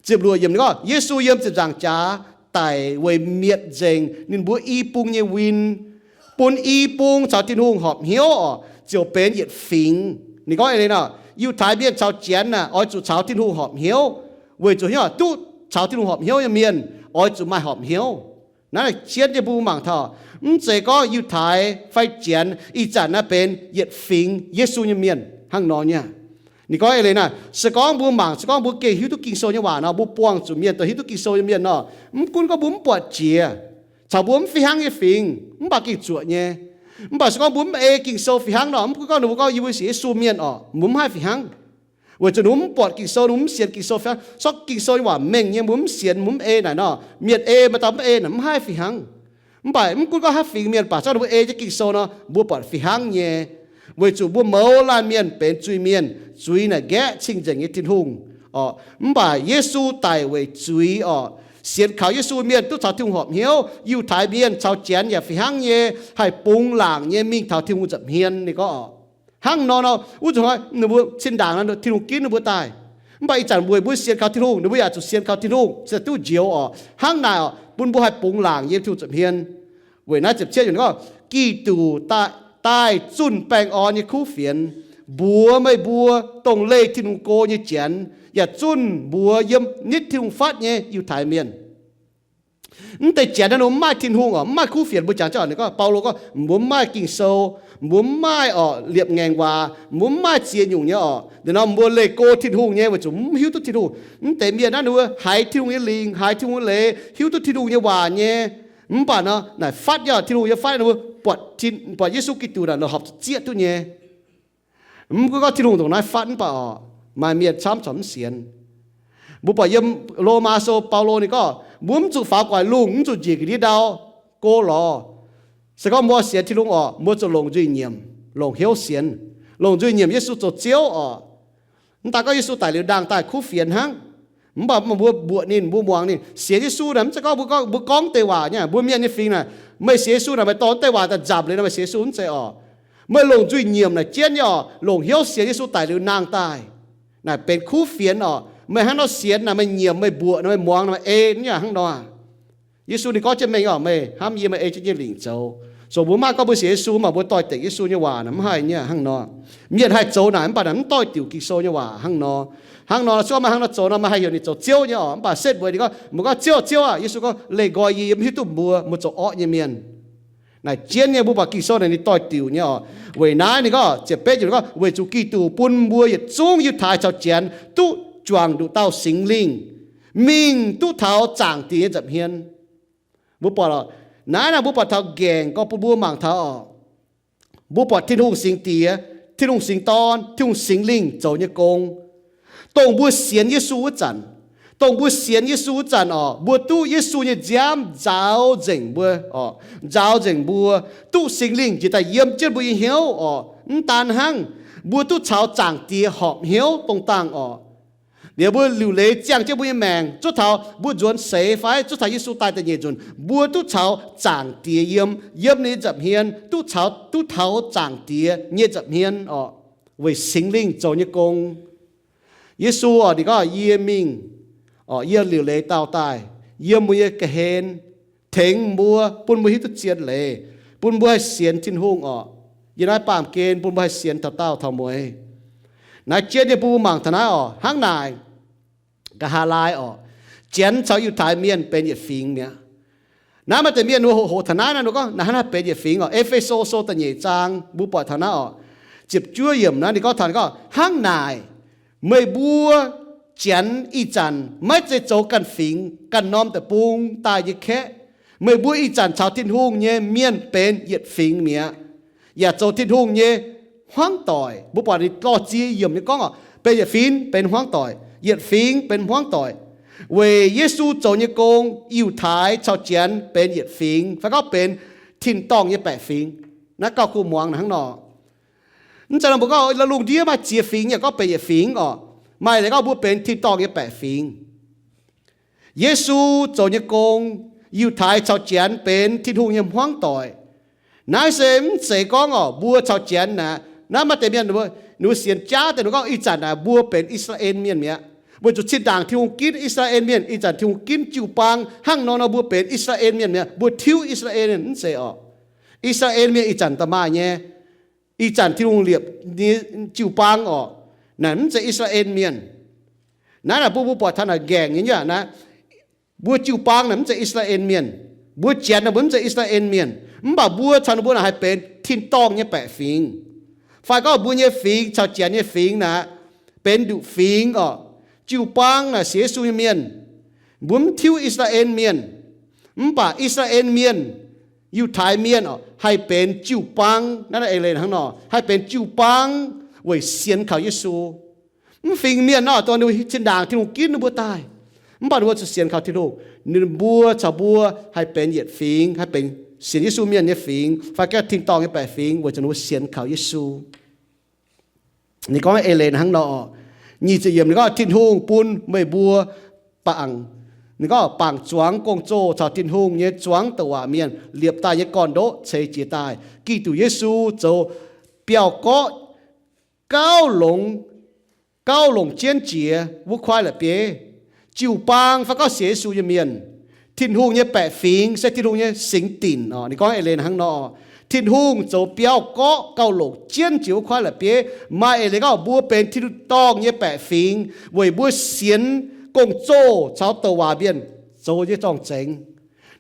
Ziepc luoqc yiemc ninh gorngv, Yesu yiem ziepc nzaangc jaax daic weic mietc nzengc ninh mbuo i bung nyei win, bun i bung caux Tin-Hungh horpc hnyouv oc, ziouc benx yietc fingx. Ninh gorngv eix leiz nor, Yiutai Mienh caux Janx naaic oix zuqc caux Tin-Hungh horpc hnyouv, weic zuqc hnyouv duqv caux Tin-Hungh horpc hnyouv nyei mienh oix zuqc maaih horpc hnyouv. Naaiv naaic cietv nyei mbuo mangc taux, mv zeiz gorngv Yiutai fai Janx ih zanc naaiv benx yietc fingx Yesu nyei mienh hnangv nor nyei. Ninh gorngv eix leiz naaic, se gorngv mbuo mangc, se gorngv mbuo gengh hiuv duqv Ging-Sou nyei waac nor, mbuo buangh zuqc mienh dongh hiuv duqv Ging-Sou nyei mienh nor, mv gunv gorngv mbuo mv buatc jiex caux mbuo mv fih hnangv nyei fingx, mv baac gengh zuoqc nyei. Mv baac se gorngv mbuo mv ei Ging-Sou fih hnangv nor, mv gunv gorngv ninh mbuo gorngv yie mbuo sienx Yesu mienh oc, mbuo mv haih fih hnangv. Weic zuqc ninh mbuo mv buatc Ging-Sou, ninh mbuo mv sienx Ging-Sou fih hnangv. Sortv Ging-Sou nyei waac mengh nyei, mbuo mv sienx, mbuo mv ei naaic nor, mienh ei maaih dauh mv ei naaic mv haih fih hnangv. Mv baac mv gunv gorngv haaix fingx mienh baac, se gorngv ninh mbuo ei jienv Ging-Sou nor, mbuo buatc fih hnangv nyei. Weic zuqc mbuo mouz laanh mienh benx zuiz-mienh, zuiz naaic nqaeqv cing-nzengc nyei Tin-Hungh. Orqc, mv baac Yesu daic weic zuiz orqc. Sienx kaux Yesu mienh duqv caux Tin-Hungh horpc hnyouv. Yiutai mienh caux Janx yaac fih hnangv nyei haih bungx laangc nyei mingh taux Tin-Hungh nza'hmien. Ninh gorngv orqc, hnangv nor nor wuov zuqc hnoi ninh mbuo cin-ndaangc nor Tin-Hungh ginv ninh mbuo daaih. Mv baac ih zanc weic mbuo sienx kaux Tin-Hungh, ninh mbuo yaac zuqc sienx kaux Tin-Hungh se duqv njoux orqc. Hnangv naaic orqc, bun mbuo haih bungx laangc yiem Tin-Hungh nza'hmien. Weic naaiv ziepc cietv yiemc gorngv, Giduc daaih zunh baengh orn nyei kuv fienx, mbuox meih mbuo dongh leih Tin-Hungh go nyei Janx, yaac zunh mbuox yiem nitv Tin-Hungh fatv nyei Yiutai Mienh. Mv deix Janx naaiv ninh mbuo mv maaih Tin-Hungh orqc, mv maaih kuv fienx. Mbuo jangx jienv ninh gorngv, Baulo gorngv, mbuo mv maaih Ging-Sou, mbuo mv maaih orqc liepc ngaengc waac, mbuo mv maaih ziex nyungc nyei orqc. Liuz nor mbuo leih go Tin-Hungh nyei weic zuqc mv hiuv duqv Tin-Hungh. Mv deix mienh naaiv ninh mbuo haiz Tin-Hungh nyei lingc, haiz Tin-Hungh nyei leiz, hiuv duqv Tin-Hungh nyei waac nyei. Mv baac nor naaic fatv nyei orqc, Tin-Hungh nyei fatv, ninh mbuo buatc Yesu Giduc naaic la'horpc zieqv duqv nyei. Mv gunv gorngv Tin-Hungh ndongc naaiv fatv mv baac orqc, maaih mienh camv corc mv sienx. Mbuo buatc yiem Lomaa Sou Baulo ninh gorngv, mbuo mv zuqc faaux gu'nguaaic lungh, mv zuqc njiec ga'ndiev ndau go lorz. Se gorngv mbuo sienx Tin-Hungh orqc, mbuo zuqc longc nzuih nyiemc, longc hnyouv sienx, longc nzuih nyiemc Yesu zoux Ziouv orqc. Mv daaih gorngv Yesu daic liuz ndaangc daaih kuv fienx hnangv. Mv baac mbuo mbuoqc ninh, mbuo muangx ninh. Sienx Yesu naaic mv zeiz gorngv mbuo gorngv, mbuo gorngv deix waac nyei, mbuo mienh nyei fingx naaic, meih sienx Yesu naaic meih dorh deix waac daaih nzamc liuz nor meih sienx Yesu, mv zeiz orqc. Meih longc nzuih nyiemc naaic jienv nyei orqc, longc hnyouv sienx Yesu daic liuz ndaangc daaih, naaic benx kuv fienx orqc. Meih hnangv nor sienx naaic, meih nyiemc, meih mbuoqc nor, meih muangx nor, meih ei nyei hnangv nor. Yesu ninh gorngv jienv mengh orqc, meih hnamv yie, meih ei jienv yie nyei lingc zoux. So mbuo mv maaih gorngv mbuo sienx Yesu mv baac mbuo doix-dekc Yesu nyei waac naaic mv haih nyei hnangv nor. Mienh haih zoux naaic mv baac naaic mv doix-diuc Ging-Sou nyei waac hnangv nor. Hnangv nor se gorngv meih hnangv nor zoux nor meih haih heuc ninh zoux Ziouv nyei orqc. Mv baac setv weic ninh gorngv, mbuo gorngv, Ziouv, Ziouv aah! Yesu gorngv, Leih nqoi yie, yie mv hiuv duqv mbuo, mbuo zoux orqv nyei mienh. Naaic jienv nyei mbuo buatc Ging-Sou naaic ninh doix-diuc nyei orqc. Weic naaiv ninh gorngv ziepc betv yiemc gorngv, Weic zuqc Giduc bun mbuo yietc zungv Yiutai caux Janx duqv juangc nduqc dauh Singx Lingh, mingh duqv taux Zaangc Diex nyei nza'hmien. Mbuo buatc orqc, naaiv naaic mbuo buatc taux nqaengc gorngv bun mbuo mangc taux orqc, mbuo buatc Tin-Hungh Singx Diex, Tin-Hungh Singx Dorn, Tin-Hungh Singx Lingh zoux nyei gong. Dongh mbuo sienx Yesu wuov zanc, dongh mbuo sienx Yesu wuov zanc orqc, mbuo duqv Yesu nyei nziaamv nzaaux nzengc mbuo orqc, nzaaux nzengc mbuo, duqv Singx Lingh njiec daaih yiem jienv mbuo nyei hnyouv orqc. Mv daan hnangv, mbuo duqv caux Zaangc Diex horpc hnyouv dongh dangh orqc. Liuz mbuo liuc leiz ziangh jienv mbuo nyei maengc, zuov taux mbuo nzuonx seix fai zuov taux Yesu daaih da'nyeic nzunc, mbuo duqv caux Zaangc Diex yiem, yiem ninh nyei nza'hmien, duqv caux, duqv taux Zaangc Diex nyei nza'hmien orqc, weic Singx Lingh zoux nyei gong. Yesu orqc, ninh gorngv, Yie mingh orqc, yie liuc leiz daauh daaih yiem mbuo nyei ga'hlen, tengx mbuo, bun mbuo hiuv duqv zien leiz, bun mbuo haih sienx Tin-Hungh orqc. Yiem naaiv baamh gen bun mbuo haih sienx taux daauh taux mueiz. Naaiv jienv nyei bun mbuo mangc taux naaiv orqc, hnangv naaic, nqa'haav laai orqc, Janx caux Yiutai Mienh benx yietc fingx mi'aqv. Naaiv maaih deix mienh ninh mbuo hoqc hoqc taux naaiv nor, ninh mbuo gorngv, Naaiv hnangv naaiv benx yietc fingx orqc. E^fe^so Sou da'nyeic zaang mbuo buatc taux naaiv orqc, ziepc juov yiemc naaiv ninh gorngv taux, ninh gorngv, Hnangv naaic, meih mbuo Janx ih zanc maiv zeiz zoux ganh fingx ganh norm deic-bung daaih nyei kaeqv. Meih mbuo ih zanc caux Tin-Hungh nyei mienh benx yietc fingx mi'aqv, yaac zoux Tin-Hungh nyei hmuangv doic. Mbuo buatc ninh lorh ziex yiemc nyei gorngv orqc, benx yietc fingx benx hmuangv doic, yietc fingx benx hmuangv doic. Weic Yesu zoux nyei gong, Yiutai caux Janx benx yietc fingx, fai gorngv benx tin-dorngh nyei baeqc fingx. Naaiv gauh kuh muangx hnangv nor. Mv zeiz nor mbuo gorngv lungh ndiev maaih ziex fingx yaac gorngv benx yietc fingx orqc. Maaih leiz gorngv mbuo benx tin-dorngh nyei baeqc fingx. Yesu zoux nyei gong, Yiutai caux Janx benx Tin-Hungh nyei hmuangv doic. Naaiv se mv zeiz gorngv orqc, mbuo caux Janx naaic, naaiv maaih deix mienh, ninh mbuo sienx jaav deix ninh gorngv ih zanc naaic mbuo benx I^saa^laa^en Mienh mi'aqv. Weic zuqc zinh ndaangc Tin-Hungh ginv I^saa^laa^en Mienh, ih zanc Tin-Hungh ginv jiu-baang, hnangv nor nor mbuo benx I^saa^laa^en Mienh mi'aqv, mbuo tiuv I^saa^laa^en Mienh. Mv zeiz orqc. I^saa^laa^en Mienh ih zanc da'maaih nyei, ih zanc Tin-Hungh liepc nyei jiu-baang orqc, naaic mv zeiz I^saa^laa^en Mienh. Naaiv naaic mbuo, mbuo buatc taux naaic nqaengc nyei nyei aqv. Naaiv mbuo jiu-baang naaic mv zeiz I^saa^laa^en Mienh. Mbuo Janx naaic mbuo mv zeiz I^saa^laa^en Mienh, mv baac mbuo caux ninh mbuo naaic haih benx tin-dorngh nyei baeqc fingx. Fai gorngv mbuo nyei fingx caux Janx nyei fingx naaic benx nduqc fingx orqc. Jiu-baang naaic sienx Yesu nyei mienh. Mbuo mv tiuv I^saa^laa^en Mienh, mv baac I^saa^laa^en Mienh, Yiutai Mienh orqc, haih benx jiu-baang. Naaiv naaiv eix leiz hnangv nor, haih benx jiu-baang weic sienx kaux Yesu. Mv fingx mienh nor, dongh ninh zinh ndaangc Tin-Hungh ginv ninh mbuo daaih, mv baac ninh mbuo zuqc sienx kaux Tin-Hungh. Ninh mbuo caux mbuo haih benx yietc fingx, haih benx sienx Yesu mienh nyei fingx, fai ganh tin-dorngh nyei baeqc fingx, weic zuqc ninh mbuo sienx kaux Yesu. Ninh gorngv eix leiz hnangv nor orqc. Nyic ziepc yiemc ninh gorngv, Tin-Hungh bun meih mbuo bangc, ninh gorngv bangc zuangx gong-zoh caux Tin-Hungh nyei zuangx douc waac mienh liepc daaih nyei gorn-ndoqv ceix jiez daaih. Giduc Yesu zoux biauv-gorqv gauh longc, gauh longc jienv jiex wuov kuaaiv la'bieiv. Jiu-baang fai gorngv sienx Yesu nyei mienh, Tin-Hungh nyei baeqc fingx se Tin-Hungh nyei singx dinc oc. Ninh gorngv eix leiz hnangv nor, Tin-Hungh zoux biauv-gorqv gauh longc jienv jiex wuov kuaaiv la'bieiv. Maaih eix leiz gorngv mbuo benx Tin-Dorngh nyei baeqc fingx weic mbuo sienx gong-zoh caux douc waac mienh zoux nyei zorng-zengx.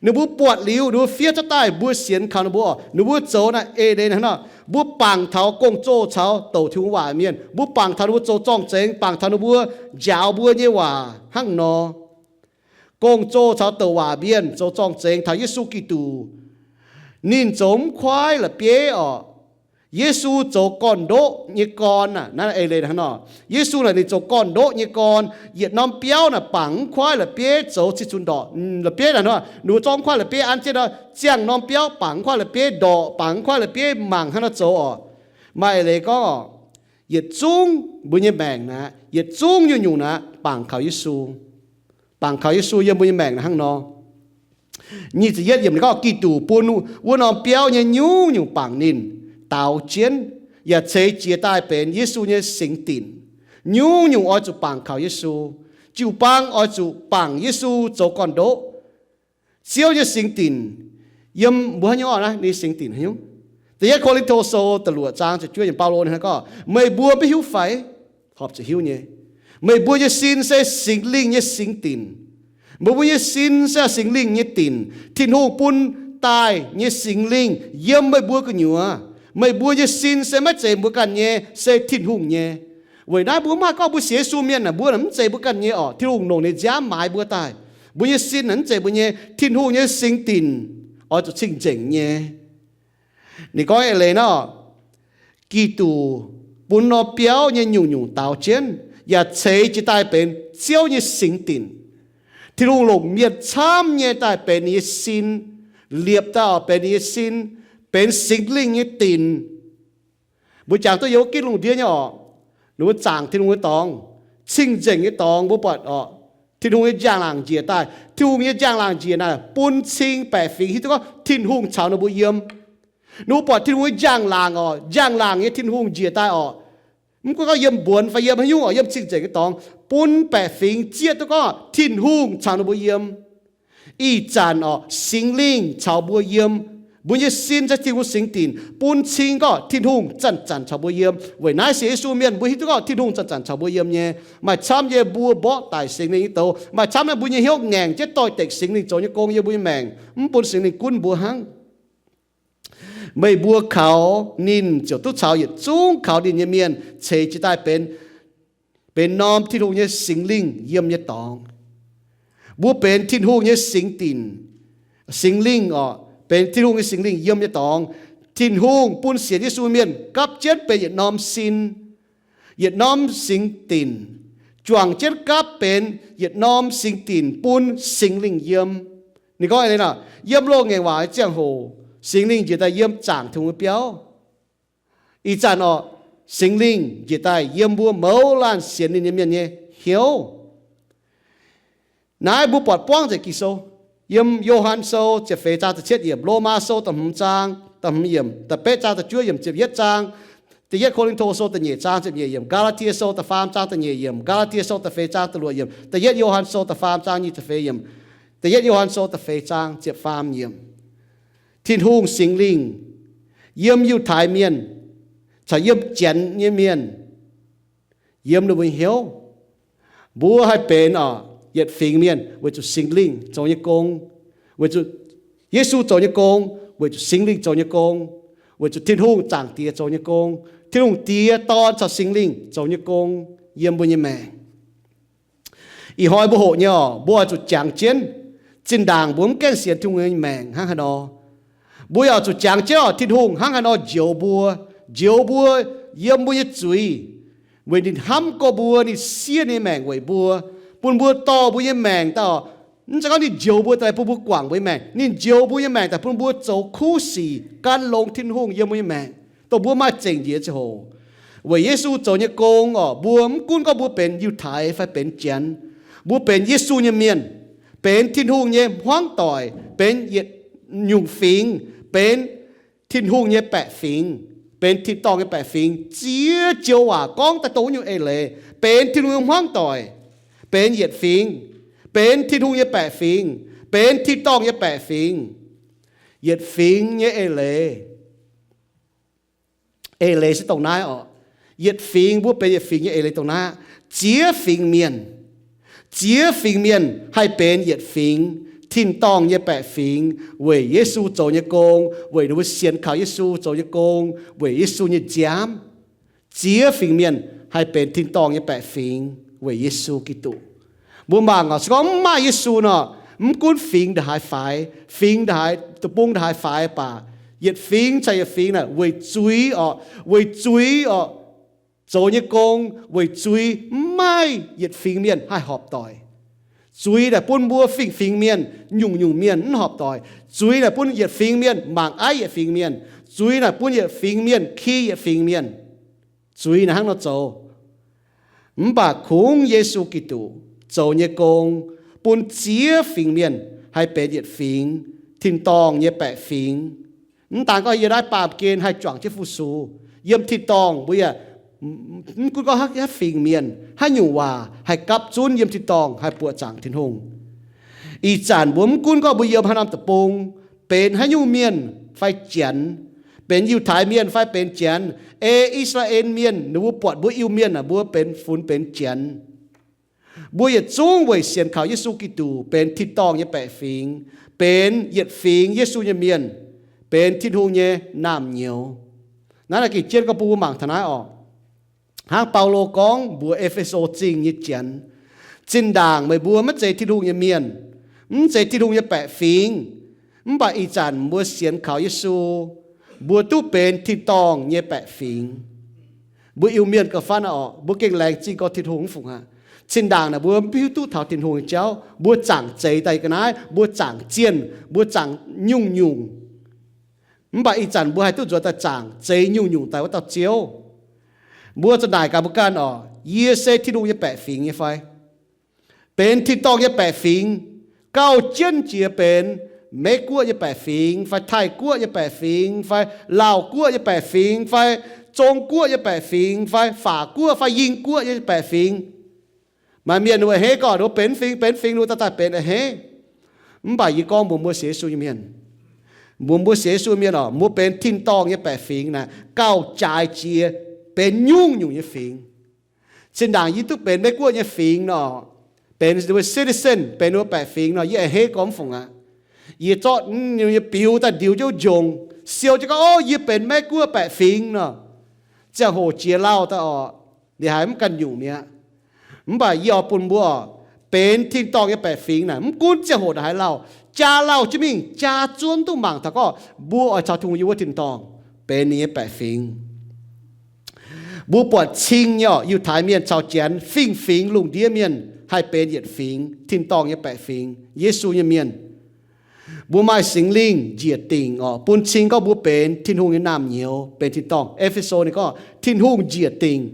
Ninh mbuo buatc liuz, ninh mbuo fiev cuotv daaih, mbuo sienx kaux ninh mbuo oc. Ninh mbuo zoux naaiv eix leiz hnangv nor, mbuo bangc taux gong-zoh caux douc Tin-Hungh waac mienh, mbuo bangc taux ninh mbuo zoux zorng-zengx, bangc taux ninh mbuo njaaux mbuo nyei waac hnangv nor. Gong-zoh caux douc waac mienh zoux zorng-zengx taux Yesu Giduc. Ninh zoux mv kuaaiv la'bieiv oc. Yesu zoux gorn-ndoqv nyei gorn aav, naaiv eix leiz hnangv nor. Yesu naaic ninh zoux gorn-ndoqv nyei gorn. Yietc norm biauv naaic bangc mv kuaaiv la'bieiv zoux cih cunx ndorqc la'bieiv hnangv nor. Ninh mbuo zorqv mv kuaaiv la'bieiv an jienv nor, ziangh norm biauv bangc mv kuaaiv la'bieiv ndorqc, bangc mv kuaaiv la'bieiv mangc hnangv nor zoux oc. Maaih eix leiz gorngv oc, yietc zungv mbuo nyei maengc naaic, yietc zungv nyungc-nyungc naaic bangc kaux Yesu. Bangc kaux Yesu yiem mbuo nyei maengc naaic hnangv nor. Nyic ziepc yietv yiemc ninh gorngv, Giduc bun wuov norm biauv nyei nyungc-nyungc bangc ninh daaux jienv, yaac ceix jiez daaih benx Yesu nyei singx dinc. Nyungc-nyungc oix zuqc bangc kaux Yesu. Jiu-baang oix zuqc bangc Yesu zoux gorn-ndoqv. Ziouv nyei singx dinc yiem mbuo haaix nyungc oc? Naaiv ninh singx dinc haaix nyungc? Da'yietv Ko^lin^to Sou da'luoqc zaang ziepc juov yiemc, Baulo ninh gorngv, Meih mbuo maiv hiuv fai? Horpc zuqc hiuv nyei. Meih mbuo nyei sin se Singx Lingh nyei singx dinc. Meih mbuo nyei sin se Singx Lingh nyei dinc. Tin-Hungh bun daaih nyei Singx Lingh yiem meih mbuo gu'nyuoz. Meih mbuo nyei sin se maiv zeiz mbuo ganh nyei, se Tin-Hungh nyei. Weic naaiv mbuo mv haih gorngv mbuo sienx Yesu mienh naaic, mbuo mv zeiz mbuo ganh nyei orqc. Tin-Hungh longc ninh nziaamv maaiz mbuo daaih. Mbuo nyei sin mv zeiz mbuo nyei. Tin-Hungh nyei singx dinc oix zuqc cing-nzengc nyei. Ninh gorngv eix leiz nor, Giduc bun norm biauv nyei nyungc-nyungc daaux jienv, yaac ceix jiez daaih benx Ziouv nyei singx dinc. Tin-Hungh longc mienh camv nyei daaih benx ninh nyei sin, liepc daaih oc benx ninh nyei sin, benx Singx Lingh nyei dinc. Mbuo jangx duqv yiem wuov ginv lungh ndiev nyei orqc, ninh mbuo zaangc Tin-Hungh nyei dorngx, cing-nzengc nyei dorngx mbuo buatc orqc. Tin-Hungh nyei njang-laangc njiec daaih. Tin-Hungh nyei njang-laangc njiec naaic bun cing baeqc fingx hiuv duqv gorngv Tin-Hungh caux ninh mbuo yiem. Ninh mbuo buatc Tin-Hungh nyei njang-laangc orqc, njang-laangc nyei Tin-Hungh njiec daaih orqc, mv gunv gorngv yiem mbuonx fai yiem haaix nyungc orqc, yiem cing-nzengc nyei dorngx, bun baeqc fingx zieqv duqv gorngv Tin-Hungh caux ninh mbuo yiem. Ih zanc orqc, Singx Lingh caux mbuo yiem. Mbuo nyei sin se Tin-Hungh singx dinc, bun cing gorngv Tin-Hungh zanc-zanc caux mbuo yiem. Weic naaiv sienx Yesu mienh mbuo hiuv duqv gorngv Tin-Hungh zanc-zanc caux mbuo yiem nyei. Maaih camv nyei mbuo mborqv daic Singx Lingh nyei douz. Maaih camv naaiv mbuo nyei hnyouv ngaengc jienv doix-dekc Singx Lingh zoux nyei gong yiem mbuo nyei maengc, mv bun Singx Lingh gunv mbuo hnangv. Meih mbuo kaux ninh ziouc duqv caux yietc zungv kaux ninh nyei mienh ceix jiez daaih benx, benx norm Tin-Hungh nyei Singx Lingh yiem nyei dorngx. Mbuo benx Tin-Hungh nyei singx dinc, Singx Lingh orqc, benx Tin-Hungh nyei Singx Lingh yiem nyei dorngx. Tin-Hungh bun sienx Yesu mienh gapv jienv benx yietc norm sin, yietc norm singx dinc, juangc jienv gapv benx yietc norm singx dinc bun Singx Lingh yiem. Ninh gorngv eix leiz nor, yiem loz-ngaengc waac nyei ziangh hoc, Singx Lingh njiec daaih yiem zaangc Tin-Hungh nyei biauv. Ih zanc orqc, Singx Lingh njiec daaih yiem mbuo mouz laanh sienx ninh nyei mienh nyei hnyouv. Naaiv mbuo buatc buangv nzengc Ging-Sou. Yiem Yo^han Sou ziepc feix zaang da'cietv yiemc, Lomaa Sou da'hmz zaang da'hmz yiemc, da'betv zaang da'juov yiemc, ziepc yietv zaang, da'yietv Ko^lin^to Sou da'nyeic zaang ziepc nyeic yiemc, Gaa^laa^tie Sou da'faam zaang da'nyeic yiemc, Gaa^laa^tie Sou da'feix zaang da'luoqc yiemc, da'yietv Yo^han Sou da'faam zaang nyic ziepc feix yiemc, da'yietv Yo^han Sou da'feix zaang ziepc faam yiemc. Tin-Hungh Singx Lingh yiem Yiutai mienh caux yiem Janx nyei mienh, yiem ninh mbuo hnyouv. Mbuo haih benx orqc, yietc fingx mienh weic zuqc Singx Lingh zoux nyei gong, weic zuqc Yesu zoux nyei gong, weic zuqc Singx Lingh zoux nyei gong, weic zuqc Tin-Hungh Zaangc Diex zoux nyei gong, Tin-Hungh Diex, Dorn caux Singx Lingh zoux nyei gong yiem mbuo nyei maengc. Ih hnoi mbuo hoqc nyei orqc, mbuo oix zuqc jangx jienv. Zinh ndaangc mbuo mv gaengh sienx Tin-Hungh nyei maengc hnangv haaix nor, mbuo yaac zuqc jangx jienv orqc, Tin-Hungh hnangv haaix nor njoux mbuo, njoux mbuo yiem mbuo nyei zuiz, weic ninh hnamv gorx mbuo, ninh siev ninh nyei maengc weic mbuo, bun mbuo dorh mbuo nyei maengc daaih orqc. Mv zeiz gorngv ninh njoux mbuo daaih bun mbuo guangc mbuo nyei maengc. Ninh njoux mbuo nyei maengc daaih bun mbuo zoux kuv sic gan longx Tin-Hungh yiem mbuo nyei maengc, dongh mbuo maaih zengc njiec ziangh hoc. weic Yesu zoux nyei gong orqc, mbuo mv gunv gorngv mbuo benx Yiutai fai benx Janx, mbuo benx Yesu nyei mienh, benx Tin-Hungh nyei hmuangv doic, benx yietc nyungc fingx, benx Tin-Hungh nyei baeqc fingx, benx tin-dorngh nyei baeqc fingx, ziex joux waac gorngv daaih dongh wuov nyungc eix leiz, benx Tin-Hungh nyei hmuangv doic, benx yietc fingx, benx Tin-Hungh nyei baeqc fingx, benx tin-dorngh nyei baeqc fingx. Yietc fingx nyei eix leiz, eix leiz se dongh naaiv orqc. Yietc fingx, mbuo benx yietc fingx nyei eix leiz dongh naaiv aqv. Ziex fingx mienh, ziex fingx mienh haih benx yietc fingx, tin-dorngh nyei baeqc fingx, weic Yesu zoux nyei gong, weic ninh mbuo sienx kaux Yesu zoux nyei gong, weic Yesu nyei nziaamv. Ziex fingx mienh haih benx tin-dorngh nyei baeqc fingx weic Yesu Giduc. Mbuo mangc orqc, se gorngv mv maaih Yesu nor, mv gunv fingx ndongc haaix faix, fingx ndongc haaix, deic-bung ndongc haaix faix baac, yietc fingx caux yietc fingx naaic weic zuiz orqc, weic zuiz orqc, zoux nyei gong weic zuiz mv maaih yietc fingx mienh haih horpc doic. Zuiz naaic bun mbuo fingx-fingx mienh, nyungc-nyungc mienh mv horpc doic. Zuiz naaic bun yietc fingx mienh mangc aiv yietc fingx mienh. Zuiz naaic bun yietc fingx mienh ki yietc fingx mienh. Zuiz naaic hnangv nor zoux. Mv baac kungx Yesu Giduc zoux nyei gong bun ziex fingx mienh haih benx yietc fingx, tin-dorngh nyei baeqc fingx. Mv daan gorngv yiem naaiv baamh gen haih juangc jienv fu-sux, yiem tin-dorngh mbuo yaac mv gunv gorngv haaix fingx mienh, haaix nyungc waac haih gapv zunv yiem tin-dorngh haih buoqc zaangc Tin-Hungh. Ih zanc mbuo mv gunv gorngv mbuo yiem haaix norm deic-bung, benx haaix nyungc mienh fai Janx, benx Yiutai Mienh fai benx Janx, ei I^saa^laa^en Mienh ninh mbuo buatc mbuo Iu-Mienh aah, mbuo benx funx benx Janx. Mbuo yietc zungv weic sienx kaux Yesu Giduc benx tin-dorngh nyei baeqc fingx, benx yietc fingx Yesu nyei mienh, benx Tin-Hungh nyei naamh nyouz. Naaiv naaic gengh jienv gorngv bun mbuo mangc taux naaiv orqc. Hnangv Baulo gorngv mbuox E^fe^so Zingh nyei Janx, zinh ndaangc meih mbuo maiv zeiz Tin-Hungh nyei mienh, mv zeiz Tin-Hungh nyei baeqc fingx, mv baac ih zanc mbuo sienx kaux Yesu, mbuo duqv benx tin-dorngh nyei baeqc fingx. Mbuo Iu-Mienh gauh faan orqc, mbuo gengh laengz zingh gorngv Tin-Hungh mv fungc aqv. Zinh ndaangc naaic mbuo mv hiuv duqv taux Tin-Hungh nyei jauv, mbuo zaangc zeix daaih ga'naaiv, mbuo zaangc zienh, mbuo zaangc nyungc-nyungc. Mv baac ih zanc mbuo haih duqv nzuonx daaih zaangc zeix nyungc-nyungc daaih wuov dauh Ziouv. Mbuo za'naaic gaax mbuo ganh orqc, yie se Tin-Hungh nyei baeqc fingx nyei fai? Benx tin-dorngh nyei baeqc fingx, gauh jienv jiex benx Meiv-Guoqv nyei baeqc fingx, fai Taiv-Guoqv nyei baeqc fingx, fai Laauh-Guoqv nyei baeqc fingx, fai Zong-Guoqv nyei baeqc fingx, fai Faac-Guoqv, fai Ying-Guoqv nyei baeqc fingx. Maaih mienh ninh mbuo hei gorngv ninh mbuo benx fingx, benx fingx, ninh mbuo daaih daaih benx a'hneiv. Mv baac yie gorngv mbuox mbuo sienx Yesu nyei mienh, mbuox mbuo sienx Yesu mienh orqc, mbuo benx tin-dorngh nyei baeqc fingx naaic gauh jaaix jiex benx nyungc-nyungc nyei fingx. Zinh ndaangc yie duqv benx Meiv-Guoqv nyei fingx nor, benx ninh mbuo citizen, benx ninh mbuo baeqc fingx nor, yie a'hneiv gorngv mv fungc aqv. Yie zorqv ninh nyei biux daaih ndiux jienv njongc, siou jienv gorngv, Ov, yie benx Meiv-Guoqv baeqc fingx nor. Ziangh hoc jiex lauh daaih orqc, ninh haiz mv ganh nyungc mi'aqv. Mv baac yie oix bun mbuo orqc, benx tin-dorngh nyei baeqc fingx naaic, mv gunv ziangh hoc naaic haaix lauh, jaa lauh jienv mingh, jaa zuov mv duqv mangc taux gorngv mbuo oix caux Tin-Hungh yiem wuov tin-dorngh benx ninh nyei baeqc fingx. Mbuo buatc cing nyei orqc, Yiutai Mienh caux Janx, fingx-fingx lungh ndiev mienh haih benx yietc fingx, tin-dorngh nyei baeqc fingx, Yesu nyei mienh. Mbuo maaih Singx Lingh njiec dingc orqc, bun cing gorngv mbuo benx Tin-Hungh nyei naamh nyouz, benx tin-dorngh. E^fe^so ninh gorngv Tin-Hungh njiec dingc.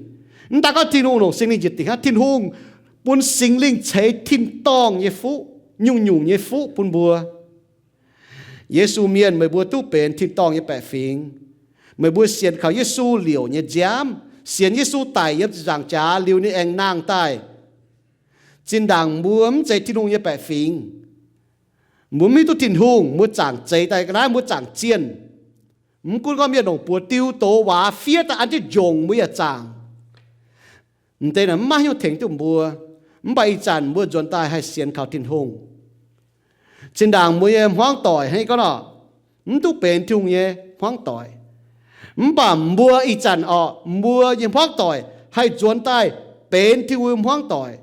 Mv daan gorngv Tin-Hungh longc Singx Lingh njiec dingc hnangv, Tin-Hungh bun Singx Lingh ceix tin-dorngh nyei fuqv, nyungc-nyungc nyei fuqv bun mbuo. Yesu mienh, meih mbuo duqv benx tin-dorngh nyei baeqc fingx. Meih mbuo sienx kaux Yesu liouc nyei nziaamv, sienx Yesu daic yiem ziepc nzaangc jaax liuz ninh aengx nangh daaih. Zinh ndaangc mbuo mv zeiz Tin-Hungh nyei baeqc fingx, mbuo mv hiuv duqv Tin-Hungh, mbuo zaangc zeix daaih ga'naaiv, mbuo zaangc zienh. Mv gunv gorngv mienh longc buoz diu doz waax fiev daaih an jienv njongc mbuo yaac zaangc. M'deix naaic mv maaih haaix nyungc tengx duqv mbuo. Mv baac ih zanc mbuo nzuonx daaih haih sienx kaux Tin-Hungh. Zinh ndaangc mbuo nyei hmuangv doic hnangv gorngv orqc, mv duqv benx Tin-Hungh nyei hmuangv doic. Mv baac mbuo ih zanc orqc, mbuo nyei hmuangv doic haih nzuonx daaih benx Tin-Hungh nyei hmuangv doic.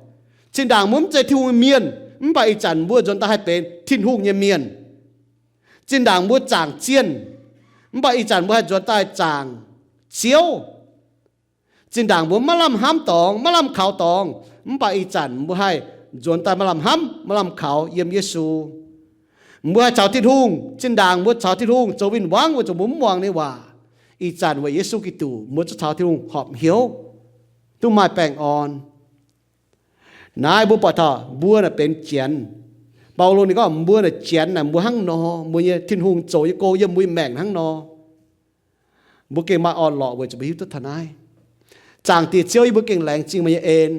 Zinh ndaangc mbuo mv zeiz Tin-Hungh nyei mienh, mv baac ih zanc mbuo nzuonx daaih haih benx Tin-Hungh nyei mienh. Zinh ndaangc mbuo zaangc zienh, mv baac ih zanc mbuo haih nzuonx daaih zaangc Ziouv. Zinh ndaangc mbuo maiv lamh hnamv dorngx, maiv lamh kaux dorngx, mv baac ih zanc mbuo haih nzuonx daaih maaih lamh hnamv, maaih lamh kaux yiem Yesu. Mbuo haih caux Tin-Hungh, zinh ndaangc mbuo caux Tin-Hungh zoux win-wangv weic zuqc mbuo mv muangx ninh waac. Ih zanc weic Yesu Giduc, mbuo zuqc caux Tin-Hungh horpc hnyouv, duqv maaih baengh orn. Naaiv mbuo buatc taux mbuo naaic benx janx. Baulo ninh gorngv mbuo naaic janx naaic mbuo hnangv nor, mbuo nyei Tin-Hungh zoux nyei gong yiem mbuo nyei maengc hnangv nor. Mbuo gengh maaih orn-lorqc weic zuqc mbuo hiuv duqv taux naaiv. Zaangc Diex Ziouv, yie mbuo gengh laengz zingh meih nyei en.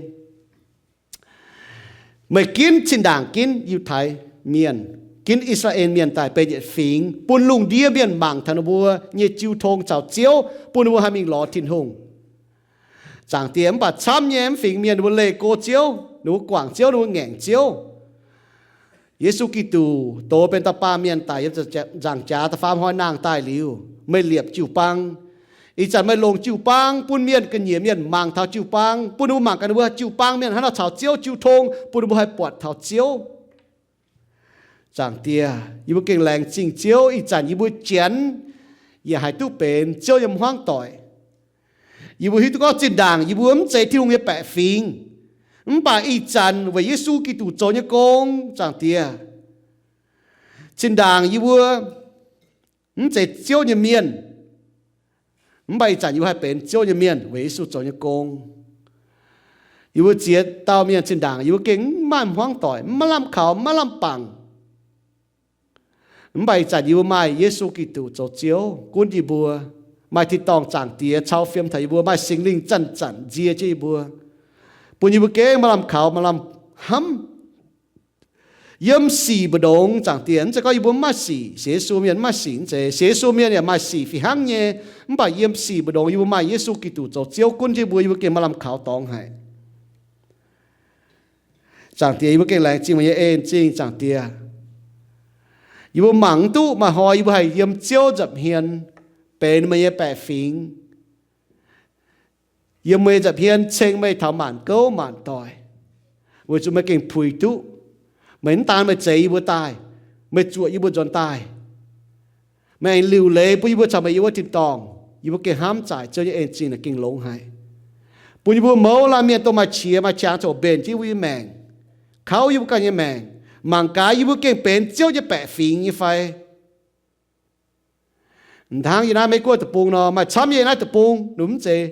Meih ginv zinh ndaangc ginv Yiutai Mienh, ginv I^saa^laa^en Mienh daaih benx yietc fingx, bun lungh ndiev mienh mangc taux ninh mbuo nyei jiu tong caux Ziouv, bun ninh mbuo haih mingh lorz Tin-Hungh. Zaangc Diex, mv baac camv nyei mv fingx mienh ninh mbuo leih go Ziouv, ninh mbuo guangc Ziouv, ninh mbuo ngaengc Ziouv. Yesu Giduc dox benx dauh baamh mienh daic yiem nzaangc jaax da'faam hnoi nangh daaih liuz, meih liepc jiu-baang. Ih zanc meih longc jiu-baang bun mienh ga'nyiec mienh mangc taux jiu-baang, bun ninh mbuo mangc gaax ninh mbuo jiu-baang mienh hnangv nor caux Ziouv jiu tong, bun ninh mbuo haih buatc taux Ziouv. Zaangc Diex, yie mbuo gengh laengz zingh Ziouv, ih zanc yie mbuo janx yaac haih duqv benx Ziouv nyei hmuangv doic. Yie mbuo hiuv duqv gorngv zinh ndaangc yie mbuo mv zeiz Tin-Hungh nyei baeqc fingx, mv baac ih zanc weic Yesu Giduc zoux nyei gong, Zaangc Diex, zinh ndaangc yie mbuo mv zeiz Ziouv nyei mienh, mv baac ih zanc yie mbuo haih benx Ziouv nyei mienh weic Yesu zoux nyei gong. Yie mbuo ziex dauh mienh zinh ndaangc yie mbuo gengh mv maaih hmuangv doic, mv maaih lamh kaux, mv maaih lamh bangc. Mv baac ih zanc yie mbuo maaih Yesu Giduc zoux Ziouv gunv yie mbuo, maaih tin-dorngh Zaangc Diex cau fiem taux yie mbuo, maaih Singx Lingh zanc-zanc nzie jienv yie mbuo, bun yie mbuo gengh maaih lamh kaux, maaih lamh hnamv. Yiem sic mbu'ndongx, Zaangc Diex, mv zeiz gorngv yie mbuo mv maaih sic, sienx Yesu mienh mv maaih sic, mv zeiz, sienx Yesu mienh yaac maaih sic fih hnangv nyei. Mv baac yiem sic mbu'ndongx yie mbuo maaih Yesu Giduc zoux Ziouv gunv jienv yie mbuo, yie mbuo gengh maaih lamh kaux dorngx haic. Zaangc Diex, yie mbuo gengh laengz zingh meih nyei en zingh, Zaangc Diex. Yie mbuo mangc mv duqv maaih hnoi yie mbuo haih yiem Ziouv nza'hmien benx meih nyei baeqc fingx, yiem meih nza'hmien ceng meih taux maanc gouv maanc doic, weic zuqc meih gengh puix duqv. Meih mv daan meih zeix yie mbuo daaih, meih zuoqc yie mbuo nzuonx daaih. Meih aengx liuc leiz bun yie mbuo caux meih yiem wuov tin-dorngh. Yie mbuo gengh hnamv zaaic Ziouv nyei en zingh naaic gengh longx haic, bun yie mbuo mouz laanh mienh dongh maaih qiex maaih qangx ziouc mbenc jienv yie mbuo nyei maengc, kauv yie mbuo ganh nyei maengc. Mangc gaax yie mbuo gengh benx Ziouv nyei baeqc fingx nyei fai? Hnangv yie naaiv Meiv Guoqv deic-bung nor, maaih camv nyei naaiv deic-bung ninh mv zeiz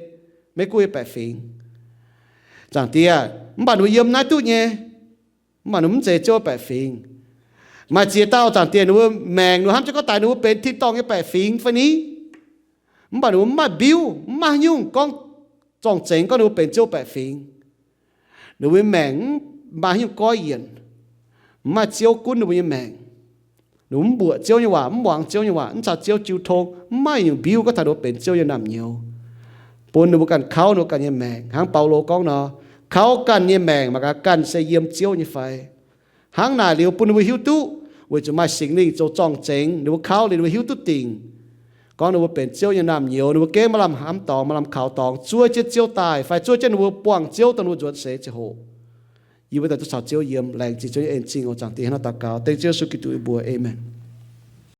Meiv Guoqv nyei baeqc fingx, Zaangc Diex, mv baac ninh mbuo yiem naaiv duqv nyei. Mv baac ninh mv zeiz Ziouv baeqc fingx. Maaih ziex dauh, Zaangc Diex, ninh mbuo maengc ninh mbuo hnamv jienv gorngv daaih ninh mbuo benx tin-dorngh nyei baeqc fingx fai ni? Mv baac ninh mbuo mv maaih mbiuv, mv maaih haaix nyungc gorngv zorng-zengx gorngv ninh mbuo benx Ziouv baeqc fingx. Ninh mbuo nyei maengc mv maaih haaix nyungc goiv yienc, mv maaih Ziouv gunv ninh mbuo nyei maengc. Ninh mbuo mv mbuoqc Ziouv nyei waac, mv muangx Ziouv nyei waac, mv caux Ziouv jiu tong, mv maaih nyungc mbiuv gorngv taux ninh mbuo benx Ziouv nyei naamh nyouz, bun ninh mbuo ganh kauv ninh mbuo ganh nyei maengc. Hnangv Baulo gorngv nor, kauv ganh nyei maengc mangc gaax ganh se yiem Ziouv nyei fai. Hnangv naaic liuz bun ninh mbuo hiuv duqv, weic zuqc maaih Singx Lingh zoux zorng-zengx, ninh mbuo kauv liuz ninh mbuo hiuv duqv dingc gorngv ninh mbuo benx Ziouv nyei naamh nyouz, ninh mbuo gengh maaih lamh hnamv dorngx, maaih lamh kaux dorngx, zuov jienv Ziouv daaih fai zuov jienv ninh mbuo buangh Ziouv dongh ninh mbuo nzuonx seix ziangh hoc. Yie mbuo daaih duqv caux Ziouv yiem. Laengz zingh Ziouv nyei en zingh oc, Zaangc Diex. Hnangv naaiv daux gaux dengv Ziouv Yesu Giduc nyei mbuox, aamen.